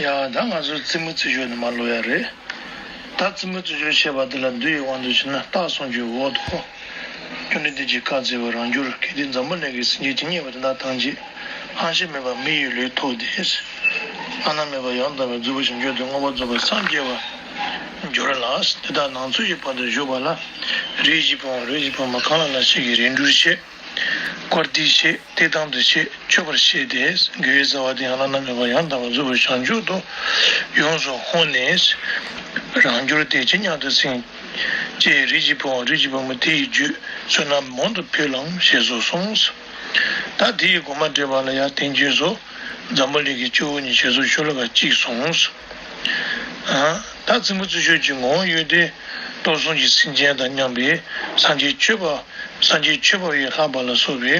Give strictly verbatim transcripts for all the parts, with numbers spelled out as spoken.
ཡ། ད་ང་ཚོ་རྩེད་མོ་རྩེ་ཞོར་ནས་མར་ལོག་ཡ་རེད། ད་རྩེད་མོ་རྩེ་ཞོར་བཤད་པ་དེ་ལ་འདུལ་བའི་དབང་དུ་བྱས་ན། རྟགས་གསུམ་གྱི་འོག་ཏུ། བཅོམ་ལྡན་འདས་ཀྱིས་བཀའ་སྩལ་པ་རང་རྒྱུད་གལ་ཏེ་འཛམ་བུ་གླིང་གི་སེམས་ཅན་ཇི་སྙེད་པ་དེ་དག་ཐམས་ཅད་ཕངས་ཤིང་མེད་པར་མི་ཡི་ལུས་ཐོབ་སྟེ། བླ་ན་མེད་པ་ཡང་དག་པར་རྫོགས་པའི་བྱང་ཆུབ་ཏུ་མངོན་པར་རྫོགས་པར་སངས་རྒྱས་པར་འགྱུར་ལ། དེ་དག་ནམ་འཚོ་ཞིང་དཔལ་དུ་བཞུགས་པ་ལ། རིགས་བཞི་པོའམ་རིགས་བཞི་པོ་མ་གང་ལ་ལ་ཞིག་གིས་རིགས་འགྲུལ་བྱེད། བཀུར་སྟི་བྱེད། བསྟི་སྟང་དུ་བྱེད། མཆོད་པར་བྱེད་དེ། དགེ་བའི་རྩ་བ་དེ་ཡང་བླ་ན་མེད་པ་ཡང་དག་པར་རྫོགས་པའི་བྱང་ཆུབ་ཏུ་ཡོངས་སུ་བསྔོས་ནས། རང་རྒྱུད་དེ་ཇི་སྙེད་དུ་ཟིན་ཅེས་རིགས་བཞི་པོའམ་རིགས་བཞི་པོ་མ་དེ་ཡི་རྒྱུད་བསོད་ནམས་མང་དུ་འཕེལ་ལམ་ཞེས་སོགས་གསུངས། ད་དེ་ཡི་དགོངས་པ་འགྲེལ་པ་ལ་ཡང་བསྟན་བཅོས་སོ། འཛམ་བུ་གླིང་གི་སྐྱེ་བོ་ཉིད་ཞེས་སོགས་ཤོ་ལོ་ཀ་གཅིག་གསུངས། ཨ། ད་རྩེད་མོ་རྩེ་ཞོར་གྱི་ངོ་བོ་ཡོད་དེ། སྟོབས་གསུམ་གྱི་སེམས་ཅན་དང་མཉམ་པའི་སངས་རྒྱས་མཆོད་པ། སངས་རྒྱས་མཆོད་པ་ཡིས་ལྷག་པ་ལ་སོགས་པའི་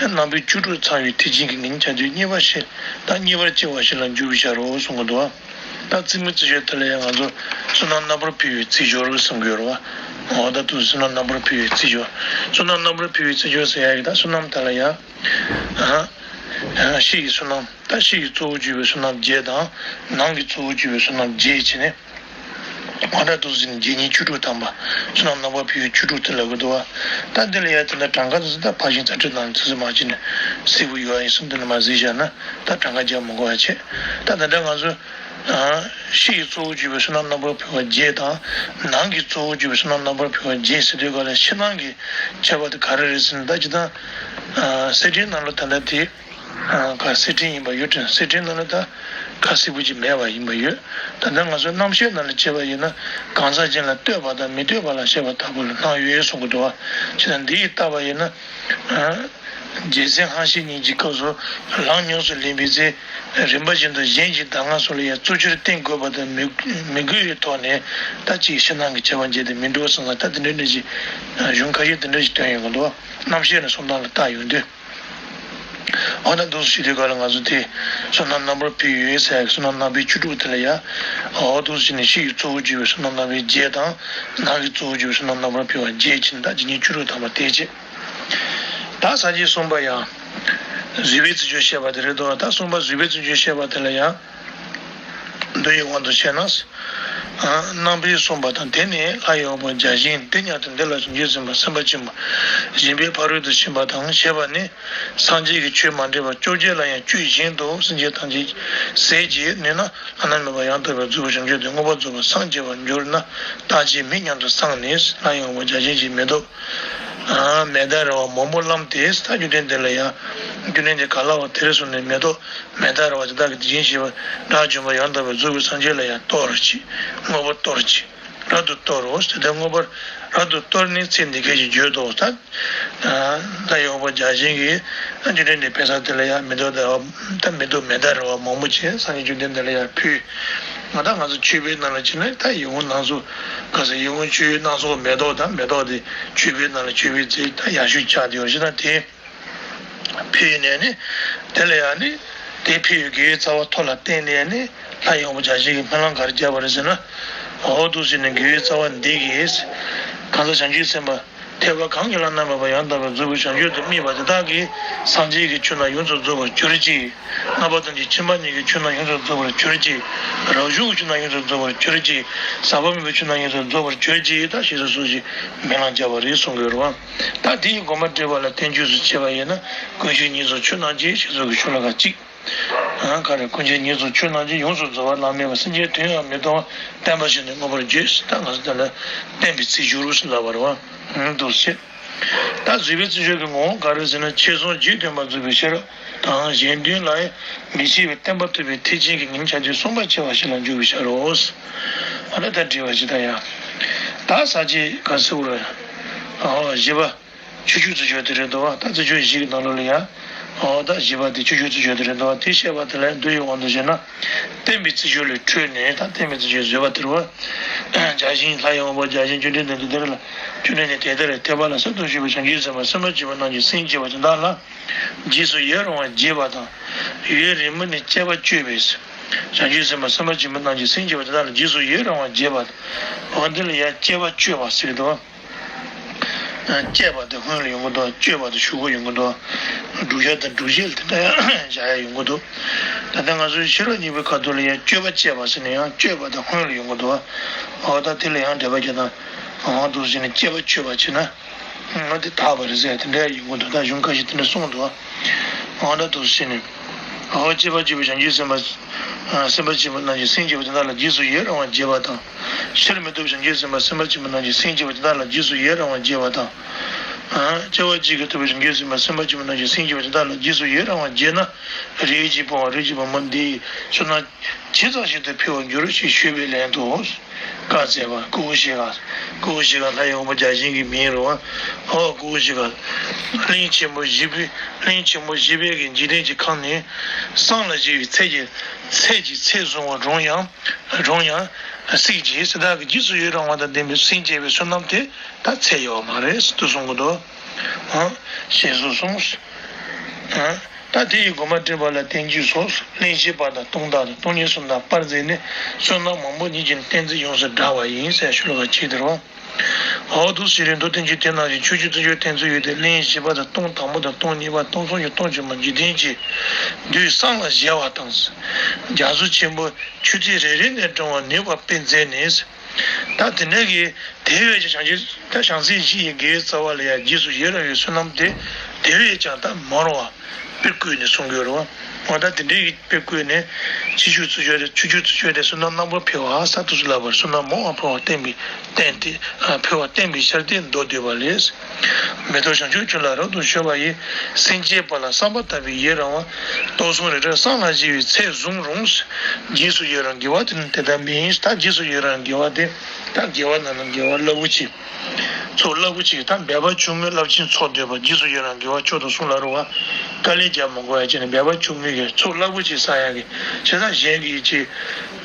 རྣམ་པའི་བཅུ་དྲུག་ཚང་བའི་ཐེག་ཆེན་གྱི་ངེས་ཅན་དེ་རྙེད་པ་ཞིག་དང་རྙེད་པར་བྱེད་པ་ཞིག་ལ་འགྱུར་བའི་ཕྱིར་རོ་གསུང་གི་འདུག། ད་རྩེད་མོ་རྩེ་ཞོར་དེ་ལ་ཡང་ང་ཚོ་བསོད་ནམས་རྣམ་པར་འཕེལ་བའི་རྩེ་ཞོར་གསུང་གི་ཡོད་རེད་བ། འོ། ད་དུ་བསོད་ནམས་རྣམ་པར་འཕེལ་བའི་རྩེ་ཞོར། བསོད་ནམས་རྣམ་པར་འཕེལ་བའི་རྩེ་ཞོར་ཟེར་ཡ་གི་ད་བསོད་ནམས་དེ་ལ་ཡང་། ཨ། ཕྱི་ཡི་བསོད་ནམས། ད་ཕྱི་ཡི་གཙོ་བོར་གྱུར་པའི་བསོད་ནམས་བརྒྱད་དང་། ནང་གི་གཙོ་བོར་གྱུར་པའི་བསོད་ནམས་བརྒྱད་བྱས་ནས། ང་འདྲ་དུ་ཟིན་བརྒྱད་ཉིས་བཅུ་དྲུག་ཐམ་པ། བསོད་ནམས་རྣམ་པར་འཕེལ་བའི་བཅུ་དྲུག་དེ་ལ་གོ་འདུག་བ། ད་འདི་ལ་ཡ་དེ་འདྲ་གྲངས་ཀ་དེ་ཚོ་ད་ཕར་ཕྱིན་ཚར་ཁྲིད་དང་ཚིག་ཚིག་མ་བྱས་ནས་སིལ་བུ་ཡོད་ཡིན་གསུམ་དེ་ལ་མ་གཟིགས་བཞག་ན། ད་གྲངས་ཀ་རྒྱག་མི་དགོས་པ་བྱས། ད་ད་ལྟ་ང་ཚོ། ཨ། ཕྱི་ཡི་གཙོ་བོར་གྱུར་པའི་བསོད་ནམས་རྣམ་པར་འཕེལ་བ་བརྒྱད་དང་། ནང་གི་གཙོ་བོར་གྱུར་པའི་བསོད་ནམས་རྣམ་པར་འཕེལ་བ་བརྒྱད་ཟེར་དུས་ག་ལ་ཕྱི་ནང་གི་ཁྱད་པར་དེ་ག་རེ་རེད་ཟེར་ན། ད་ཇི་ལྟར། ཨ། གསེར་ཕྲེང་ནང་ལ་ད་ལྟ་དེ། ཨ། ག་གསེར་ཕྲེང་ཡིན་པ་ཡོད་དྲན། གསེར་ཕྲེང་ནང་ལ་ད་ག་སིལ་བུ་ཅིག་མེད་པ་ཡིན་པ་ཡོད། ད་ལྟ་ང་ཚོ་རྣམ་ཤེས་ནང་ལ་བྱས་པ་ཡིན་ན། གང་ཟག་གཞན་ལ་ལྟོས་པ་དང་མི་ལྟོས་པ་ལ་བཤད་པ་ལྟ་བུ་ལ་སྣང་ཡོད་གསུང་གི་འདུག་བ། བྱས་ན་འདི་ཡིས་བལྟས་པ་ཡིན་ན། ཨ། རྒྱལ་མཚན་ཧང་ཤིས་གཉིས་ཀྱི་སྐབས་སུ་ལམ་ཉམས་སུ་ལེན་པའི་ཚེ། རིམ་པ་བཞིན་དུ་གཞན་གྱི་གདམས་ངག་སོགས་ལ་ཡང་གཙོ་ཆེར་བརྟེན་དགོས་པ་དང་མི་མི་དགོས་པའི་ཐོག་ནས། ད་ཅིག་ཕྱི་ནང་གི་ཁྱད་པར་འབྱེད་དེ་མི་འགྲོ་གསུངས་ལ། ད་དེ་འདྲ་འདྲ་ཞིག་གཞུང་ཁ་ཤས་དེ་འདྲ་ཞིག་བཏོན་ཡོང་གི་འདུག། རྣམ་ཤེས་ནས་སོང་སྟངས་ལ་བལྟ་ཡོང་དུས། འོ་ན་འདུག་སེ་བྱེད་དུས་ག་ལ་ང་ཚོ་དེ་བསོད་ནམས་རྣམ་པར་འཕེལ་ཡོད་ཟེར་ཡག་གི་བསོད་ནམས་རྣམ་པའི་བཅུ་དྲུག་དེ་ལ་ཡ། འོ་འདུག་སེ་བྱས་ནས་ཕྱི་ཡི་གཙོ་བོར་གྱུར་པའི་བསོད་ནམས་རྣམ་པའི་བརྒྱད་དང་། ནང་གི་གཙོ་བོར་གྱུར་པའི་བསོད་ནམས་རྣམ་པར་འཕེལ་བ་བརྒྱད་བྱས་ནས། ད་ཇི་སྙེད་བཅུ་དྲུག་ཐམ་པ་དེ་བྱས། ད་ས་བཅད་གསུམ་པ་ཡང་བཟོད་པའི་རྩེ་ཞོར་བཤད་པ་དེ་རེད་དོ། ད་གསུམ་པ་བཟོད་པའི་རྩེ་ཞོར་བཤད་པ་དེ་ལ་ཡང་འདུལ་བའི་དབང་དུ་བྱས་ན། རྣམ་པར་གསུངས་པ་དང་། དེ་ནི་ལྷ་ཡི་དབང་པོ་བརྒྱ་བྱིན་དེ་སྙེད་དུ་འདི་ལ་བྱང་ཆུབ་སེམས་དཔའ་སེམས་དཔའ་ཆེན་པོ་སྦྱིན་པའི་ཕ་རོལ་ཏུ་ཕྱིན་པ་དང་ཞེས་པ་ནི། སངས་རྒྱས་ཀྱིས་ཆོས་མ་འདྲེས་པ་བཅོ་བརྒྱད་ལ་ཡང་བཅུ་བཞིན་དུ་སེམས་ཅན་ཐམས་ཅད་ཟད་ཅེས་ནུས་ན། བླ་ན་མེད་པ་ཡང་དག་པར་རྫོགས་པའི་བྱང་ཆུབ་ཏུ་མངོན་པར་རྫོགས་པར་སངས་རྒྱས་པར་འགྱུར་ན། རྟག་ཅེས་མིག་མཉམ་དུ་བསམས་ནས། ལྷ་ཡི་དབང་པོ་བརྒྱ་བྱིན་གྱི་མེ་ཏོག་མེ་ལྟར་ར་བ་མང་པོ་བླངས་ཏེ། ད་རྒྱུ་མཚན་དེ་ལ་ཡང་། རྒྱུ་མཚན་དེ་ག་ལ་བ་དེར་སོང་ནས་མེ་ཏོག་མེ་ལྟར་ར་བ་དེ་དག་གི་དེ་བཞིན་གཤེགས་པ་དགྲ་བཅོམ་པ་ཡང་དག་པར་རྫོགས་པའི་སངས་རྒྱས་ལ་ཡང་གཏོར་ཅིག། མངོན་པར་གཏོར་ཅིག། རབ་ཏུ་གཏོར་རོ། དེ་ལྟར་མངོན་པར་རབ་ཏུ་གཏོར་ནས་ཚེ་འདི་སྐད་ཅེས་བརྗོད་དོ། ད། ད་ཡོག་པ་བརྒྱ་བྱིན་གྱིས་རྒྱུ་མཚན་དེ་ཕན་ས་དེ་ལ་ཡང་མེ་ཏོག་ད་མེ་ཏོག་མེ་ལྟར་ར་བ་མང་པོ་བྱས། སངས་རྒྱས་བཅོམ་ལྡན་འདས་ལ་ཡང་ཕུལ། ང་ད་ང་ཚོ་མཆོད་པའི་ནང་ལ་བྱས་ན། ད་ཡིད་འོང་སྣ་ཚོགས། ག་ས་ཡིད་འོང་མཆོད་ཡོན་སྣ་ཚོགས་མེ་ཏོག་དང་། མེ་ཏོག་དེ་མཆོད་པའི་ནང་ལ་མཆོད་པའི་རྫས་ད་ཡག་ཤོས་ཆགས་བསྡད་ཡོད་ཅེ་ན། དེ་ཕུལ་ནས་ནི། དེ་ལ་ཡང་ནི། དེ་ཕུལ་བའི་དགེ་བའི་རྩ་བ་ཐོག་ལ་བརྟེན་ནས་ནི། ལྷ་ཡི་དབང་པོ་བརྒྱ་བྱིན་གྱིས་སྨོན་ལམ་ག་རེ་བརྒྱབ་པ་རེད་ཟེར་ན། འོ་འདུག་སེ་ནི་དགེ་བའི་རྩ་བ་འདི་གིས། གང་ཟག་བྱང་ཆུབ་སེམས་དཔའ་ཐེག་པ་གང་གིས་བླ་ན་མེད་པ་ཡང་དག་པར་རྫོགས་པའི་བྱང་ཆུབ་ཏུ་དམིགས་པ་དེ་དག་གིས། སངས་རྒྱས་ཀྱི་ཆོས་རྣམས་ཡོངས་སུ་རྫོགས་པར་གྱུར་ཅིག། རྣམ་པ་ཐམས་ཅད་མཁྱེན་པ་ཉིད་ཀྱི་ཆོས་རྣམས་ཡོངས་སུ་རྫོགས་པར་གྱུར་ཅིག། རབ་བྱུང་གི་ཆོས་རྣམས་ཡོངས་སུ་རྫོགས་པར་གྱུར་ཅིག། ཟག་པ་མེད་པའི་ཆོས་རྣམས་ཡོངས་སུ་རྫོགས་པར་གྱུར་ཅིག། ད་ཞེས་སོགས་ཀྱི་སྨོན་ལམ་བརྒྱབ་པ་རེད་གསུང་གི་ཡོད་རེད་བ། ད་དེའི་དགོངས་པ་འགྲེལ་པ་ལ་བསྟན་བཅོས་སུ་བྱས་པ་ཡིན་ན། ཀུན་མཁྱེན་ཉེར་བཟུང་ཆོས་རྣམས་ཀྱི་ཞེས་སོགས་ཀྱི་ཤོ་ལོ་ཀ་གཅིག། ཨ། ག་རེ། ཀུན་མཁྱེན་ཉེར་བཟུང་ཆོས་རྣམས་ཀྱི་ཡོངས་སུ་རྫོགས་པ་བླ་མེད་པ། སེམས་ཅན་དོན་ཡང་མི་གཏོང་བ། བསྟན་པ་བཞིན་དུ་མངོན་པར་བརྗོད། ད་ང་ཚོ་དེ་ལ་བསྟན་པའི་རྩེ་སྦྱོར་ཟེར་ལབ་པ་རེད་བ། འདུག་སེ། ད་བཟོད་པའི་རྩེ་སྦྱོར་གྱི་ངོ་བོ་ག་རེ་ཟེར་ན། ཆོས་གསུམ་རྗེས་མཐུན་པར་རྫོགས་པའི་ཕྱིར་དང་། གཞན་དོན་ལ་མི་སྐྱེ་བའི་བརྟན་པ་ཐོབ་པའི་ཐེག་ཆེན་གྱི་ངེས་ཆ་དེ་སྲུང་བར་བྱ་བ་ཞིག་ལ་འཇུག་པའི་ཕྱིར་རོ། ཨ་ད་ད་དྲི་བ་ཅི་ལྟར་ཡང་། ད་ས་བཅད་ག་ཟེར་བ་རེད། ཨ། བཞི་པ། ཆོས་སྤྱོད་རྩེ་སྦྱོར་དེ་རེད་འདུག་བ། ད་རྩེ་སྦྱོར་བཞི་གི་ནང་ལོགས་ལ་ཡང་། ཨོ། ད་བཞི་པ་དེ་ཆོས་སྤྱོད་རྩེ་སྦྱོར་དེ་རེད་འདུག་བ། དེ་བཤད་པ་དེ་ལ་འདུལ་བའི་དབང་དུ་བྱས་ན། བསྟན་པའི་རྩེ་སྦྱོར་ལས་འཕྲོས་ནས། ད་བསྟན་པའི་རྩེ་སྦྱོར་བཟོད་པ་དེ་རེད་བ། བརྒྱ་བྱིན་ལྷ་ཡི་དབང་པོ་བརྒྱ་བྱིན་བཅོམ་ལྡན་འདས་དེ་ལ། བཅོམ་ལྡན་འདས་དེ་ལྟར་ཐེག་པ་ལ་གསར་དུ་ཞུགས་པའི་བྱང་ཆུབ་སེམས་དཔའ་སེམས་དཔའ་ཆེན་པོ་རྣམས་ཀྱིས་སེམས་བསྐྱེད་པ་དེ་དག་ལ། རྗེས་སུ་ཡི་རང་བར་བྱེད་པ་དང་། ཡུན་རིང་པོ་ནས་སྤྱད་པ་སྤྱོད་པས། བྱང་ཆུབ་སེམས་དཔའ་སེམས་དཔའ་ཆེན་པོ་རྣམས་ཀྱིས་སེམས་བསྐྱེད་པ་དེ་དག་ལ་རྗེས་སུ་ཡི་རང་བར་བྱེད་པ། འོ་འདི་ལ་ཡང་སྤྱད་པ་སྤྱོད་པ་ཟེར་གྱི་འདུག་བ། སྤྱད་པ་དེ་སྔོན་ལ་ཡོང་གི་འདུག་སྤྱོད་པ་དེ་གཞུག་གུ་ཡོང་གི་འདུག་བསྒྲུབ་བྱ་དང་བསྒྲུབ་བྱེད་ལ་དེ་འདྲ་ཡང་བཞག་ཡ་ཡོང་གི་འདུག་ད་ལྟ་ང་ཚོའི་ཤེས་རབ་གཉིས་པའི་ཁ་ཐོག་ལ་ཡང་སྤྱོད་པ་སྤྱད་པ་ཟེར་ནས་ཡང་སྤྱོད་པ་དེ་སྔོན་ལ་ཡོང་གི་འདུག་འོ་ད་དེ་ལ་ཡང་འགྲེལ་པ་རྒྱག་དང་། འོ་འདུག་ཟེར་ནས་སྤྱད་པ་སྤྱོད་པ་བྱས་ན། ང་དེ་དག་པ་རེད་ཟེར་དེ་འདྲ་ཡོང་གི་འདུག་ད་གཞུང་ཁ་ཤས་དེ་འདྲ་གསུངས་འདུག་འོ་ད་འདུག་ཟེར་ནས། འོ་སྤྱད་པ་སྤྱོད་པའི་བྱང་ཆུབ་སེམས་དཔའ། སེམས་དཔའ་ཆེན་པོ་རྣམས་ཀྱིས་སེམས་བསྐྱེད་པ་དེ་དག་ལ་རྗེས་སུ་ཡི་རང་བར་བྱེད་པ་དང་། ཕྱིར་མི་ལྡོག་པའི་བྱང་ཆུབ་སེམས་དཔའ་སེམས་དཔའ་ཆེན་པོ་རྣམས་ཀྱིས་སེམས་བསྐྱེད་པ་དེ་དག་ལ་རྗེས་སུ་ཡི་རང་བར་བྱེད་པ་དང་། སྐྱེ་བ་གཅིག་གིས་ཐུབ་པའི་བྱང་ཆུབ་སེམས་དཔའ་སེམས་དཔའ་ཆེན་པོ་རྣམས་ཀྱིས་སེམས་བསྐྱེད་པ་དེ་དག་ལ་རྗེས་སུ་ཡི་རང་བར་བྱེད་ན། རིགས་ཀྱི་བུ་འམ་རིགས་ཀྱི་བུ་མོ་འདི་ཡི་བསོད་ནམས་ཇི་ཙམ་ཞིག་ཏུ་འཕེལ་བར་འགྱུར་ཞེས་ཞུས་པའི་ལན་དུ། བཀའ་སྩལ་པ། སྐུ་ཞིག་ག་སྐུ་ཞིག་ག་ལྷ་ཡི་དབང་པོ་བརྒྱ་བྱིན་གྱི་མིང་རུ། ཨོ་སྐུ་ཞིག་ག་གླིང་ཆེན་པོ་བཞི་པའི་གླིང་ཆེན་པོ་བཞི་པའི་གི་འཇིག་རྟེན་གྱི་ཁམས་ནས་སངས་ལ་བཞེས་པའི་ཚད་ཀྱི་ཚད་ཀྱི་ཚད་བཟུང་བ་རུང་ཡང་རུང་ཡང་སྲིད་ཀྱི་སྲིད་དག་གི་རྗེས་སུ་ཡི་རང་བ་དང་ལྡན་པའི་སེམས་བསྐྱེད་པའི་བསོད་ནམས་དེ་ད་ཚད་ཡོད་མ་རེད་ཟེར་དུ་གསུང་གི་འདུག་ཨ་ཞེས་སུ་གསུངས། ཨ། ད་དེ་ཡི་དགོངས་པ་འགྲེལ་པ་ལ་བསྟན་བཅོས་སོ། གླེང་གཞི་པ་དང་སྟོང་དག་དང་སྟོང་ཉིད་གསུམ་དང་སྤར་མཛད་ནས་བསོད་ནམས་མང་པོ་ཉིད་ཀྱི་གཏན་ཚིགས་ཡོངས་སུ་བསྒྲགས་པ་ཡིན་ཟེར་ཞུ་ལ་བ་ཅིག་དེར་བ། འོ་འདུག་ཟེར་རེ་མདོ་བསྟན་བཅོས་དེ་ནང་བཞིན་ཆོས་སྤྱོད་བརྩི་བྱའི་གཏན་ཚིགས་ཡོད་དེ། གླེང་གཞི་པ་དང་སྟོང་དང་པོ་དང་སྟོང་ཉིད་པ་སྟོང་གསུམ་གྱི་སྟོང་ཆེན་པོ་འཇིག་རྟེན་གྱི་དུས་སངས་ལ་བཞེས་པ་དང་། རྒྱ་མཚོ་ཆེན་པོ་ཆུ་ཚོད་རེ་རེ་ནས་འགྲང་བར་ནུས་པ་སྤེལ་མཛད་ནས། ད་དེ་འདྲ་གི་དེ་བས་ཀྱང་བྱང་ཆུབ་ད་བྱང་སེམས་བཞི་ཡི་དགེ་བའི་རྩ་བ་ལ་ཡང་རྗེས་སུ་ཡི་རང་བའི་བསོད་ནམས་དེ་དེ་བས་ཀྱང་ད་མང་རུང་བ་དཔེ་བཀོད་ནས་གསུང་གི་ཡོད་རེད་བ། འོ་ད་དེ་འདྲའི་གི་དཔེ་བཀོད་ནས་ཕྱི་ཆོས་བརྩི་བྱའི་ཆོས་སྤྱོད་བརྩི་བྱའི་བསོད་ནམས་རྣམ་པར་འཕེལ་བ་ཟེར་དུས་སུ་ལབ་པར་བསོད་ནམས་མང་བ་འཕེལ་བ་བསྟན་པའི་བསྟན་ཏེ་འཕེལ་བ་བསྟན་པའི་ཕྱིར་ཏེ་མདོ་སྡུད་པ་ལས། མེ་ཏོག་བྱང་ཆུབ་ཀྱི་ལ་རབ་ཏུ་ཕྱོགས་པ་ཡི། སེམས་བསྐྱེད་པ་ལ་བསམ་པ་ལྟ་བུའི་ཡི་རང་བ། སྟོང་གསུམ་རེ་རེར་སངས་ལ་བཞེས་པའི་ཚད་བཟུང་རུང་། རྗེས་སུ་ཡི་རང་དགེ་བ་དེ་ནི་དེ་ལྟ་མིན། ད་རྗེས་སུ་ཡི་རང་དགེ་བ་དེ་ད་དགེ་བ་ནང་ལ་དགེ་བ་རླབས་པོ་ཆེ། ཚོགས་རླབས་པོ་ཆེ་ད་འབད་པ་ཆུང་ངུའི་རླབས་ཆེན་ཚོགས་འདོད་པ་རྗེས་སུ་ཡི་རང་དགེ་བ་མཆོག་ཏུ་གསུངས་ལ་རུ་བ། དཀའ་ལས་རྒྱག་མི་དགོས་ཡ་བྱས་ནས་འབད་པ་ཆུང་ངུའི་གི་ཚོགས་རླབས་པོ་ཆེ་བསགས་ཡ་གི་བྱས་ཙང་གཞན་གྱི་ཡིད་ཆེས་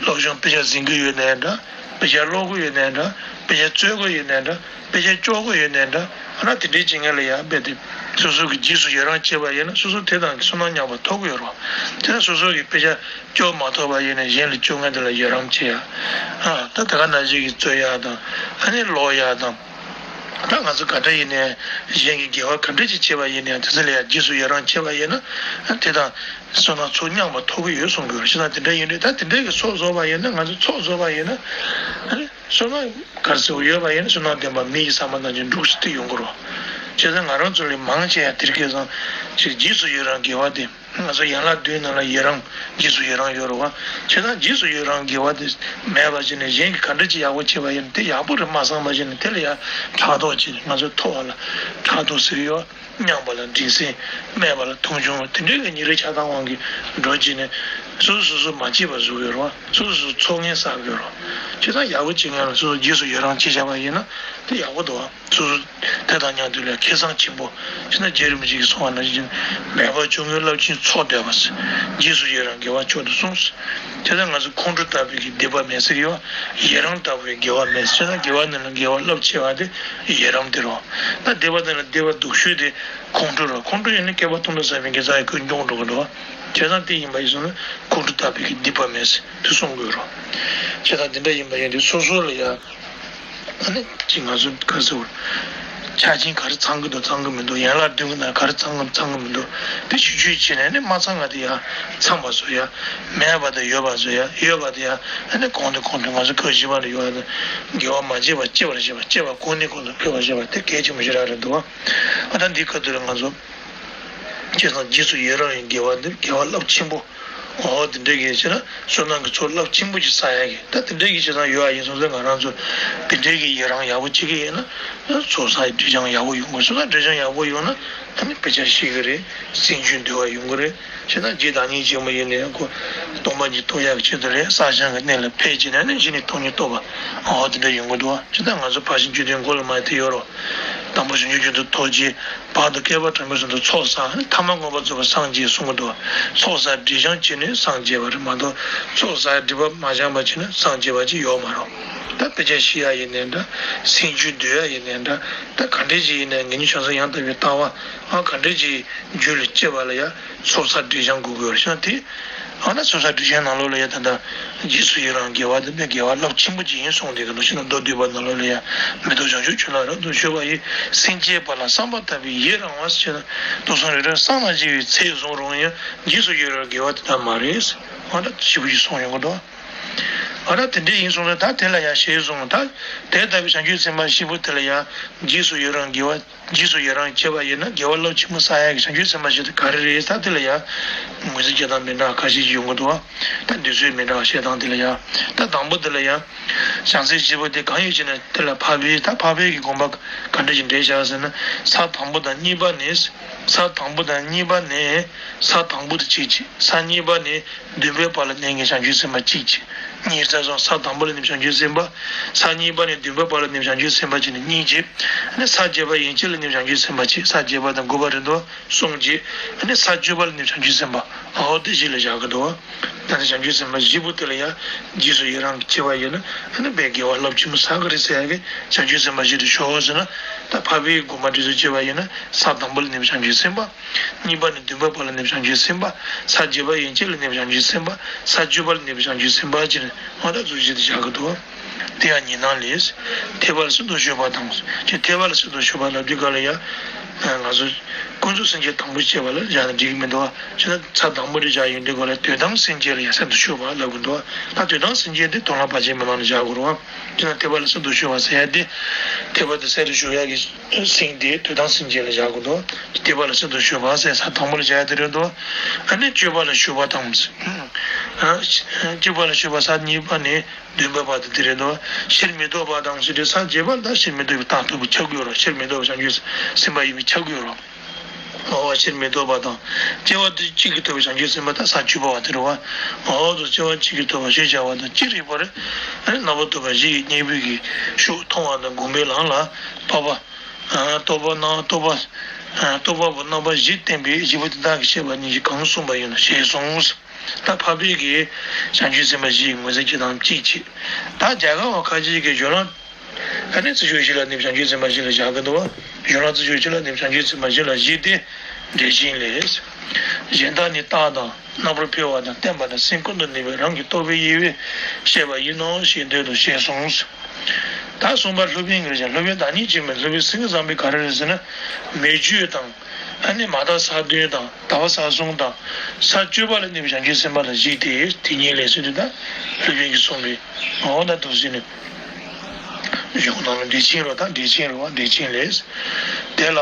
སློབ་སྦྱོང་དཔེ་ཆ་འཛིན་གི་ཡོད་ནའི་འདྲ། དཔེ་ཆ་ཀློག་གི་ཡོད་ནའི་འདྲ། དཔེ་ཆ་རྩོད་གི་ཡོད་ནའི་འདྲ། དཔེ་ཆ་ལྕོགས་གི་ཡོད་ནའི་འདྲ། ཨ་ན་དེ་འདྲའི་བྱེད་མཁན་ལ་ཡང་རྦད་དེ་སོ་སོ་གི་རྗེས་སུ་ཡི་རང་བྱེད་པ་ཡིན་ན་སོ་སོ་དེ་དང་གི་བསོད་ནམས་མཉམ་པ་ཐོབ་གི་ཡོད་རེད། དེ་ན་སོ་སོ་གི་དཔེ་ཆ་ལྕོགས་མ་ཐོབ་པ་ཡིན་ན་གཞན་ལ་ལྕོགས་མཁན་དེ་ལ་ཡི་རང་བྱེད་ཡ། ཨ་ད་ད་ག་ནང་བཞིན་གི་རྩོད་ཡ་དང་ཨ་ནི་ཀློག་ཡ་དང་། ད་ང་ཚོ་ག་འདྲ་ཡིན་ནའི་གཞན་གྱི་དགེ་བ་ག་འདྲ་ཅིག་བྱེད་པ་ཡིན་ནའི་དེ་ཚོ་ལ་ཡང་རྗེས་སུ་ཡི་རང་བྱེད་པ་ཡིན་ན་དེ་དང་བསོད་ནམས་ཚོགས་མཉམ་པ་ཐོབ་གི་ཡོད་གསུང་གི་ཡོད་རེད། བྱས་ཙང་དེ་འདྲ་ཡིན་དུས་ད་དེ་འདྲའི་གི་ཚོགས་རྫོགས་པ་ཡིན་ན་ང་ཚོ་ཚོགས་རྫོགས་པ་ཡིན་ན་ཨ་ནི་བསོད་ནམས་ག་རེ་ཟེར་བ་ཡོད་པ་ཡིན་ན་བསོད་ནམས་ལྡན་པ་མི་ཡི་ས་མ་ནང་བཞིན་འགྲུབ་སྟེ་ཡོང་གི་རེད། བྱས་ཙང་ང་རང་ཚོ་ལས་མང་ཆེ་ཡང་དེ་རིགས་ཀྱི་སང་ཅིག་རྗེས་སུ་ཡི་རང་དགེ་བ་དེ། ང་ཚོ་ཡན་ལག་བདུན་ནང་ལ་ཡི་རང་རྗེས་སུ་ཡི་རང་ཡོད་རེད་བ། བྱས་ཙང་རྗེས་སུ་ཡི་རང་དགེ་བ་དེ་མེད་པ་བྱས་ནས་གཞན་གྱིས་ག་འདྲ་ཅིག་ཡག་པོ་བྱས་པ་ཡིན་ན་དེ་ཡག་པོ་རེད་མ་བསམ་པ་བྱས་ནས་དེ་ལ་ཡང་ཕྲག་དོག་བྱས་ནས་ང་ཚོ་མཐོ་བ་ལ་ཕྲག་དོག་ཟེར་གྱི་ཡོད། མཉམ་པ་ལ་འགྲན་སེམས། དམན་པ་ལ་མཐོང་ཆུང་དེ་འདྲའི་གི་ཉིན་རེ་ཆགས་སྡང་དབང་གིས་འགྲོ་བྱས་ནས་སོ་སོ་སོ་སོ་མ་སྐྱིད་པ་བཟོ་གི་ཡོད་རེད་བ། སོ་སོ་སོ་ཚོགས་ངན་བསགས་གི་ཡོད་རེད་བ། བྱས་ཙང་ཡག་པོ་བྱེད་མཁན་ལ་སོ་སོ་རྗེས་སུ་ཡི་རང་བྱེད་བྱ་བ་ཡིན་ན་དེ་ཡག་པོ་འདུག་བ། སོ་སོ་དེ་དང་མཉམ་དུ་ལ་ཁེ་བཟང་ཆེན་པོ། ཅི་ན་རྗེ་རིན་པོ་ཆེ་གིས་གསུངས་པ་ནང་བཞིན་འབད་པ་ཆུང་ངུའི་རླབས་ཆེན་ཚོགས་འདོད་པ་ཟེར། རྗེས་སུ་ཡི་རང་དགེ་བ་མཆོག་ཏུ་གསུངས་ཟེར། དེ་ལྟར་ང་ཚོ་ཁོང་ཁྲོ་ལྟ་བུའི་གི་སྡིག་པ་མེད་ཟེར་གི་ཡོད། ཡི་རང་ལྟ་བུའི་དགེ་བ་མེད་ཟེར་ན་དགེ་བ་ནང་ལ་དགེ་བ་རླབས་ཆེ་བ་དེ་ཡི་རང་དེ་རེད། ད་སྡིག་པ་ནང་ལ་སྡིག་པ་སྡུག་ཤོས་དེ་ཁོང་ཁྲོ་རེད། ཁོང་ཁྲོ་ཡིན་ན་བསྐལ་པ་སྟོང་དུ་ཟད་པའི་དགེ་རྩ་ཡི་ཁོས་འཇོམས་འགྲོ་གི་འདུག་བ། བྱས་ཙང་དེ་ཡིན་པ་ཡིན་སོང་ན་ཁོང་ཁྲོ་ལྟ་བུའི་གི་སྡིག་པ་མེད་ཟེར་དེ་གསུང་དགོས་རེད། བྱས་ཙང་དེ་འདྲ་ཡིན་པ་ཡིན་དུས་སོ་སོ་ལ་ཡ། ཨ་ནི་ཅིག་ང་ཚོ་ག་ཟེར་བ། ཆ་རྐྱེན་ག་རེ་ཚང་གི་འདུག་ཚང་གི་མི་འདུག་ཡན་ལག་བདུན་གྱི་ནང་ག་རེ་ཚང་གི་ཚང་གི་མི་འདུག་དེ་ཞིབ་དཔྱད་བྱས་ནས་ཨ་ནི་མ་ཚང་ག་དེ་ཡང་ཚང་བ་བཟོ་ཡ། མེད་པ་དང་ཡོད་པ་བཟོ་ཡ། ཡོད་པ་དེ་ཡང་ཨ་ནི་གོང་དུ་གོང་དུ་ང་ཚོ་ཁ་བཞི་པ་ལ་ཡོད་པ་དང་དགེ་བ་མ་བྱས་པ་སྐྱེ་བར་བྱེད་པ། སྐྱེ་བ་གོང་ནས་གོང་དུ་འཕེལ་བར་བྱེད་པ་དེ་གལ་ཆེན་པོ་ཞེ་དྲག་རེད་འདུག་ཨ་ད་འདི་ཁ་ཐུག་ལ་ང་ཚོ། བྱས་ཙང་རྗེས་སུ་ཡི་རང་བའི་དགེ་བ་འདི་དགེ་བ་རླབས་ཆེན་པོ། འོ་དེ་འདྲ་གི་བྱས་ན་བསོད་ནམས་ཀྱི་ཚོགས་རླབས་ཆེན་པོ་ཅིག་བསགས་ཡ་གི་ད་དེ་འདྲ་གི་བྱས་ཙང་ཡོད་ཨ་ཡིན་སོང་ཙང་ང་རང་ཚོ་དེ་འདྲ་གི་ཡི་རང་ཡག་པོ་བྱེད་ཀྱི་ཡིན་ན་ཚོགས་བསགས་སྒྲིབ་སྦྱང་ཡག་པོ་ཡོང་གི། བསོད་ནམས་སྒྲིབ་སྦྱང་ཡག་པོ་ཡོང་ན་ཨ་ནི་དཔེ་ཆ་ཤེས་ཀྱི་རེད། སེམས་རྒྱུད་འདུལ་བ་ཡོང་གི་རེད། བྱས་ཙང་རྗེ་བདག་ཉིད་ཆེན་པོ་ཡིན་ནའི་ཁོ་སྟོང་པ་ཉིད་རྟོགས་ཡག་གི་ཆེད་དུ་རེད། བསགས་སྦྱང་གི་གནས་ལ་ཕེབས་བྱས་ནས་ཨ་ནི་གཞི་ནས་སྟོང་ཉིད་རྟོགས་པ་འོ་དེ་འདྲ་ཡོང་གི་འདུག་བ། བྱས་ཙང་ང་ཚོ་ཕར་ཕྱིན་བཅུ་བདུན་མགོ་ལ་མ་དེ་ཡོད་རོ། དང་པོ་བྱང་ཆུབ་མཆོག་ཏུ་ཐོབ་རྗེས་བར་དུ་བསྐལ་པ་གྲངས་མེད་གསུམ་དུ་ཚོགས་བསགས་ཐ་མ་མངོན་པར་རྫོགས་པར་སངས་རྒྱས་གསུང་གི་འདུག་ཚོགས་བསགས་སྒྲིབ་སྦྱང་བྱས་ནས་སངས་རྒྱས་པ་རེད་མ་གཏོགས་ཚོགས་བསགས་སྒྲིབ་པ་མ་སྦྱངས་པ་བྱས་ནས་སངས་རྒྱས་པ་ཅིག་ཡོད་མ་རེད། ད་དཔེ་ཆ་ཤེས་ཡ་ཡིན་ནའི་འདྲ། སེམས་རྒྱུད་འདུལ་ཡ་ཡིན་ནའི་འདྲ། ད་ག་འདྲས་ཅིག་ཡིན་ནའི་ངེས་འབྱུང་བྱང་སེམས་ཡང་དག་པའི་ལྟ་བ་ཨ་ག་འདྲས་ཅིག་རྒྱུད་ལ་སྐྱེ་བ་ལ་ཡ་ཚོགས་བསགས་སྒྲིབ་སྦྱང་དགོས་ཀྱི་ཡོད་རེད་ཤག་དེ། ཨ་ན་སོ་སོ་འགྲེལ་ཆེན་ནང་ལོགས་ལ་ཡ་ད་ལྟ་རྗེས་སུ་ཡི་རང་དགེ་བ་དེ་ནི་དགེ་བ་རླབས་ཆེན་པོ་ཅིག་ཡིན་གསུངས་དེ་ག་ནང་བཞིན་མདོ་སྡུད་པ་ནང་ལོགས་ལ་ཡ་མེ་ཏོག་བྱང་ཆུབ་ཆོས་ལ་རབ་ཏུ་ཕྱོགས་པ་ཡི། སེམས་བསྐྱེད་པ་ལ་བསམ་པ་ལྟ་བུའི་ཡི་རང་བ་ཟེར་ན་དུག་གསུམ་རེ་རེ་བསམ་ལ་བྱེད་པའི་ཚད་བཟུང་རུང་ཡང་རྗེས་སུ་ཡི་རང་དགེ་བ་དེ་ལྟར་མ་རེད། ཨ་ན་ཞེ་པོ་ཅིག་གསུངས་ཡོང་གི་འདུག་ཨ་ད་དེ་འདྲ་ཡིན་སོང་ན་ད་དེ་ལ་ཡང་ཞེས་གསུངས། ད་དེ་ལྟ་བུའི་བྱང་ཆུབ་སེམས་དཔའ་ཞིག་པོ་དེ་ལ་ཡང་རྗེས་སུ་ཡི་རང་དགེ་བ་རྗེས་སུ་ཡི་རང་བྱེད་པ་ཡིན་ན་དགེ་བ་རླབས་ཆེན་པོ་བསགས་ཡག་གི་བྱང་ཆུབ་སེམས་དཔའ་ཞིག་དེ་ག་རེ་རེད། ད་དེ་ལ་ཡང་ངོས་འཛིན་བྱེད་སྟངས་མི་འདྲ་ཁ་ཤས་ཤིག་ཡོང་གི་འདུག་ད་འདི་ཚོའི་མི་འདྲ་བཤད་སྟངས་དེ་ལ་ཡང་ད་དང་པོ་དེ་ལ་ཡང་བྱང་སེམས་ཞིག་པོ་དེ་གང་ཡིན་ཞེ་ན་དེ་ལ་འཕགས་པའི་ད་འཕགས་པའི་གི་དགོངས་པ་ག་འདྲ་ཞིག་འགྲེལ་བཞག་ཟེར་ན། ས་དང་པོ་དང་གཉིས་པ་ནི། ས་དང་པོ་དང་གཉིས་པ་ནི། ས་དང་པོ་དེ་གཅིག་བྱས། ས་གཉིས་པ་ནི། བདུན་པའི་བར་ལ་གནས་མཁན་བྱང་ཆུབ་སེམས་དཔའ་གཅིག་བྱས། གཉིས་རྩ་སོང་། ས་དང་པོ་ལ་གནས་བྱང་ཆུབ་སེམས་དཔའ། ས་གཉིས་པ་ནས་བདུན་པའི་བར་ལ་གནས་བྱང་ཆུབ་སེམས་དཔའ་གཅིག་ནི་གཉིས་བྱས། ཨ་ནི་ས་བརྒྱད་པ་ཡན་ཆད་ལ་གནས་བྱང་ཆུབ་སེམས་དཔའ་གཅིག་ས་བརྒྱད་པ་དང་དགུ་པ་རེད་འདུག་གསུམ་བྱས། ཨ་ནི་ས་བཅུ་པ་ལ་གནས་བྱང་ཆུབ་སེམས་དཔའ། ཨའོ་དེ་བཞི་ལ་བཞག་གི་འདུག་ད་ནི་བྱང་ཆུབ་སེམས་དཔའ་བཞི་པོ་དེ་ལ་ཡང་རྗེས་སུ་ཡི་རང་གི་བྱེད་པ་ཡིན་ན་ཨ་ནི་དཔེ་དགེ་བ་རླབས་ཆེན་པོ་བསགས་ཀྱི་རེད་ཟེར་ཡག་གི་བྱང་ཆུབ་སེམས་དཔའ་བཞི་དེ་ཤོག་ཟེར་ན། ད་འཕགས་པའི་དགོངས་པ་འགྲེལ་ཚུལ་བྱེད་པ་ཡིན་ན་ས་དང་པོ་ལ་གནས་པའི་བྱང་ཆུབ་སེམས་དཔའ། གཉིས་པ་ནི་བདུན་པའི་བར་ལ་གནས་པའི་བྱང་ཆུབ་སེམས་དཔའ། ས་བརྒྱད་པ་ཡན་ཆད་ལ་གནས་པའི་བྱང་ཆུབ་སེམས་དཔའ། ས་བཅུ་པ་ལ་གནས་པའི་བྱང་ཆུབ་སེམས་དཔའ་ཅེས་ནི་ཨ་ད་ཚུལ་བཞི་དེ་བཞག་གི་འདུག་དེ་ཡང་ཉི་སྣང་ལས། ཐེག་པ་ལ་སྲིད་དུ་ཞུགས་པ་དང་། ཅེས་ཐེག་པ་ལ་སྲིད་དུ་ཞུགས་པ་ལབ་དུས་སྐབས་ལ་ཡང་ང་ཚོ་ཀུན་རྫོབ་སེམས་བསྐྱེད་དང་པོ་བྱས་པ་ལ་བཞག་ན་འགྲིག་གི་མི་འདུག་བ། བྱས་ན་ས་དང་པོ་དེ་བཞག་ཡོང་དུས་སྐབས་ལ་དོན་དམ་སེམས་བསྐྱེད་ལ་ཡང་སྲིད་དུ་ཞུགས་པ་ལབ་གི་འདུག་བ། ད་དོན་དམ་སེམས་བསྐྱེད་དེ་དོན་ལ་བར་ཆད་མེད་ནང་ལ་བཞག་དགོས་རེད་བ། བྱས་ན་ཐེག་པ་ལ་སྲིད་དུ་ཞུགས་པ་ཟེར་ཡ་དེ། ཐེག་པ་དེ་སྲིད་དུ་ཞུགས་ཡ་གི་སེམས་དེ་དོན་དམ་སེམས་བསྐྱེད་ལ་བཞག་དགོས་འདུག་ཐེག་པ་ལ་སྲིད་དུ་ཞུགས་པ་ཟེར་ས་དང་པོ་ལ་བཞག་ཡ་དེ་རེད་འདུག་ཨ་ནི་སྤྱོད་པ་ལ་ཞུགས་པ་དང་། སྤྱོད་པ་ལ་ཞུགས་པ་ས་གཉིས་པ་ནི་བདུན་པའི་བར་དུ་དེ་རེད་འདུག་ཕྱིར་མི་ལྡོག་པ་དང་ཟེར་དུས་ས་བརྒྱད་པ་ལ་ད་ཕྱིར་མི་ལྡོག་པའི་རྟགས་ཐོབ་པའི་ཁྱབ་དགོས་རེད། ཕྱིར་མི་ལྡོག་པའི་བྱང་ཆུབ་སེམས་དཔའ་ཡིན་པའི་ཁྱབ་དགོས་རེད། འོ་ཕྱིར་མི་ལྡོག་པ་དང་། སྐྱེ་བ་དེ་གཅིག་གིས་ཐོབ་པའི་བྱང་ཆུབ་སེམས་དཔའ་ད་ས་བཅུ་པ་བ་དེ་རེད་བ། འོ་དུ་སྐྱེ་བ་གཅིག་གིས་ཐོབ་པ་ཞེས་བྱ་བ་དང་ཅི་རིགས་པར། ཨ་ནི་རྣམ་པར་རྟོག་པ་བཞི་ཡི་གཉེན་པོའི་གི་ཤུགས་མཐོང་བ་དང་སྒོམ་པའི་ལམ་ལ་རྟོག་པ། རྟོག་པ་སྣང་རྟོག་པ། རྟོག་པ་པོ་རྣམ་པ་བཞི་བསྟན་པའི་བཞི་པོ་དེ་དག་གི་བཤད་པ་ཉིད་ཀྱིས་གང་གསུངས་པ་ཡིན་ནོ་ཞེས་གསུངས། ད་འཕགས་པའི་གི་བྱང་ཆུབ་སེམས་དཔའ་བཞི་ཡི་ངོས་འཛིན་བྱེད་སྟངས་གཅིག་བྱས། ད་རྒྱ་གར་བ་ཁ་ཅིག་གིས་གཞུང་ལམ། ཨ་ནི་རྩི་ཤིང་བཞི་ལ་གནས་པའི་བྱང་ཆུབ་སེམས་དཔའ་བཞི་ལ་བཞག་གི་འདུག་བ། གཞུང་ལམ་རྩི་ཤིང་བཞི་ལ་གནས་པའི་བྱང་ཆུབ་སེམས་དཔའ་བཞི་ལ་བཞི་སྟེ། འགྲེལ་ཆེན་ལས། གཞན་དག་ནི་རྟག་དང་རྣམ་པར་འཕེལ་བ་དང་བརྟན་པ་དང་སེམས་ཀུན་ཏུ་ནུས་པའི་རང་གི་རྟོགས་པའི་དབྱེ་བས་བཤད་པ་ཡིན་ནོ་ཞེས་འདོད་དོ་ཞེས་གསུངས། ད་གསུངས་པ་སློབ་དཔོན་གྱིས་ཀྱང་སློབ་དཔོན་བདག་ཉིད་ཀྱིས་མིན་སློབ་དཔོན་སེང་གེ་བཟང་པོས་ག་རེ་རེད་ཟེར་ན། མི་བསྐྱོད་དང་། ཨ་ནི་མ་དག་ས་བདུན་དང་ཟླ་བ་ས་གསུམ་དང་། ས་བཅུ་པ་ལ་གནས་པའི་བྱང་ཆུབ་སེམས་དཔའ་ལ་བཞི་སྟེ་དེ་ཉིད་ལས་ཟེར་དུས་ད་སློབ་དཔོན་གྱིས་གསུངས་པའི་འོ་ན་འདུག་ཟེར་ནས། གཞུང་ནང་ལ་འགྲེལ་ཆེན་རོ་ད་འགྲེལ་ཆེན་རོ་བ་འགྲེལ་ཆེན་ལས། དེ་ལ།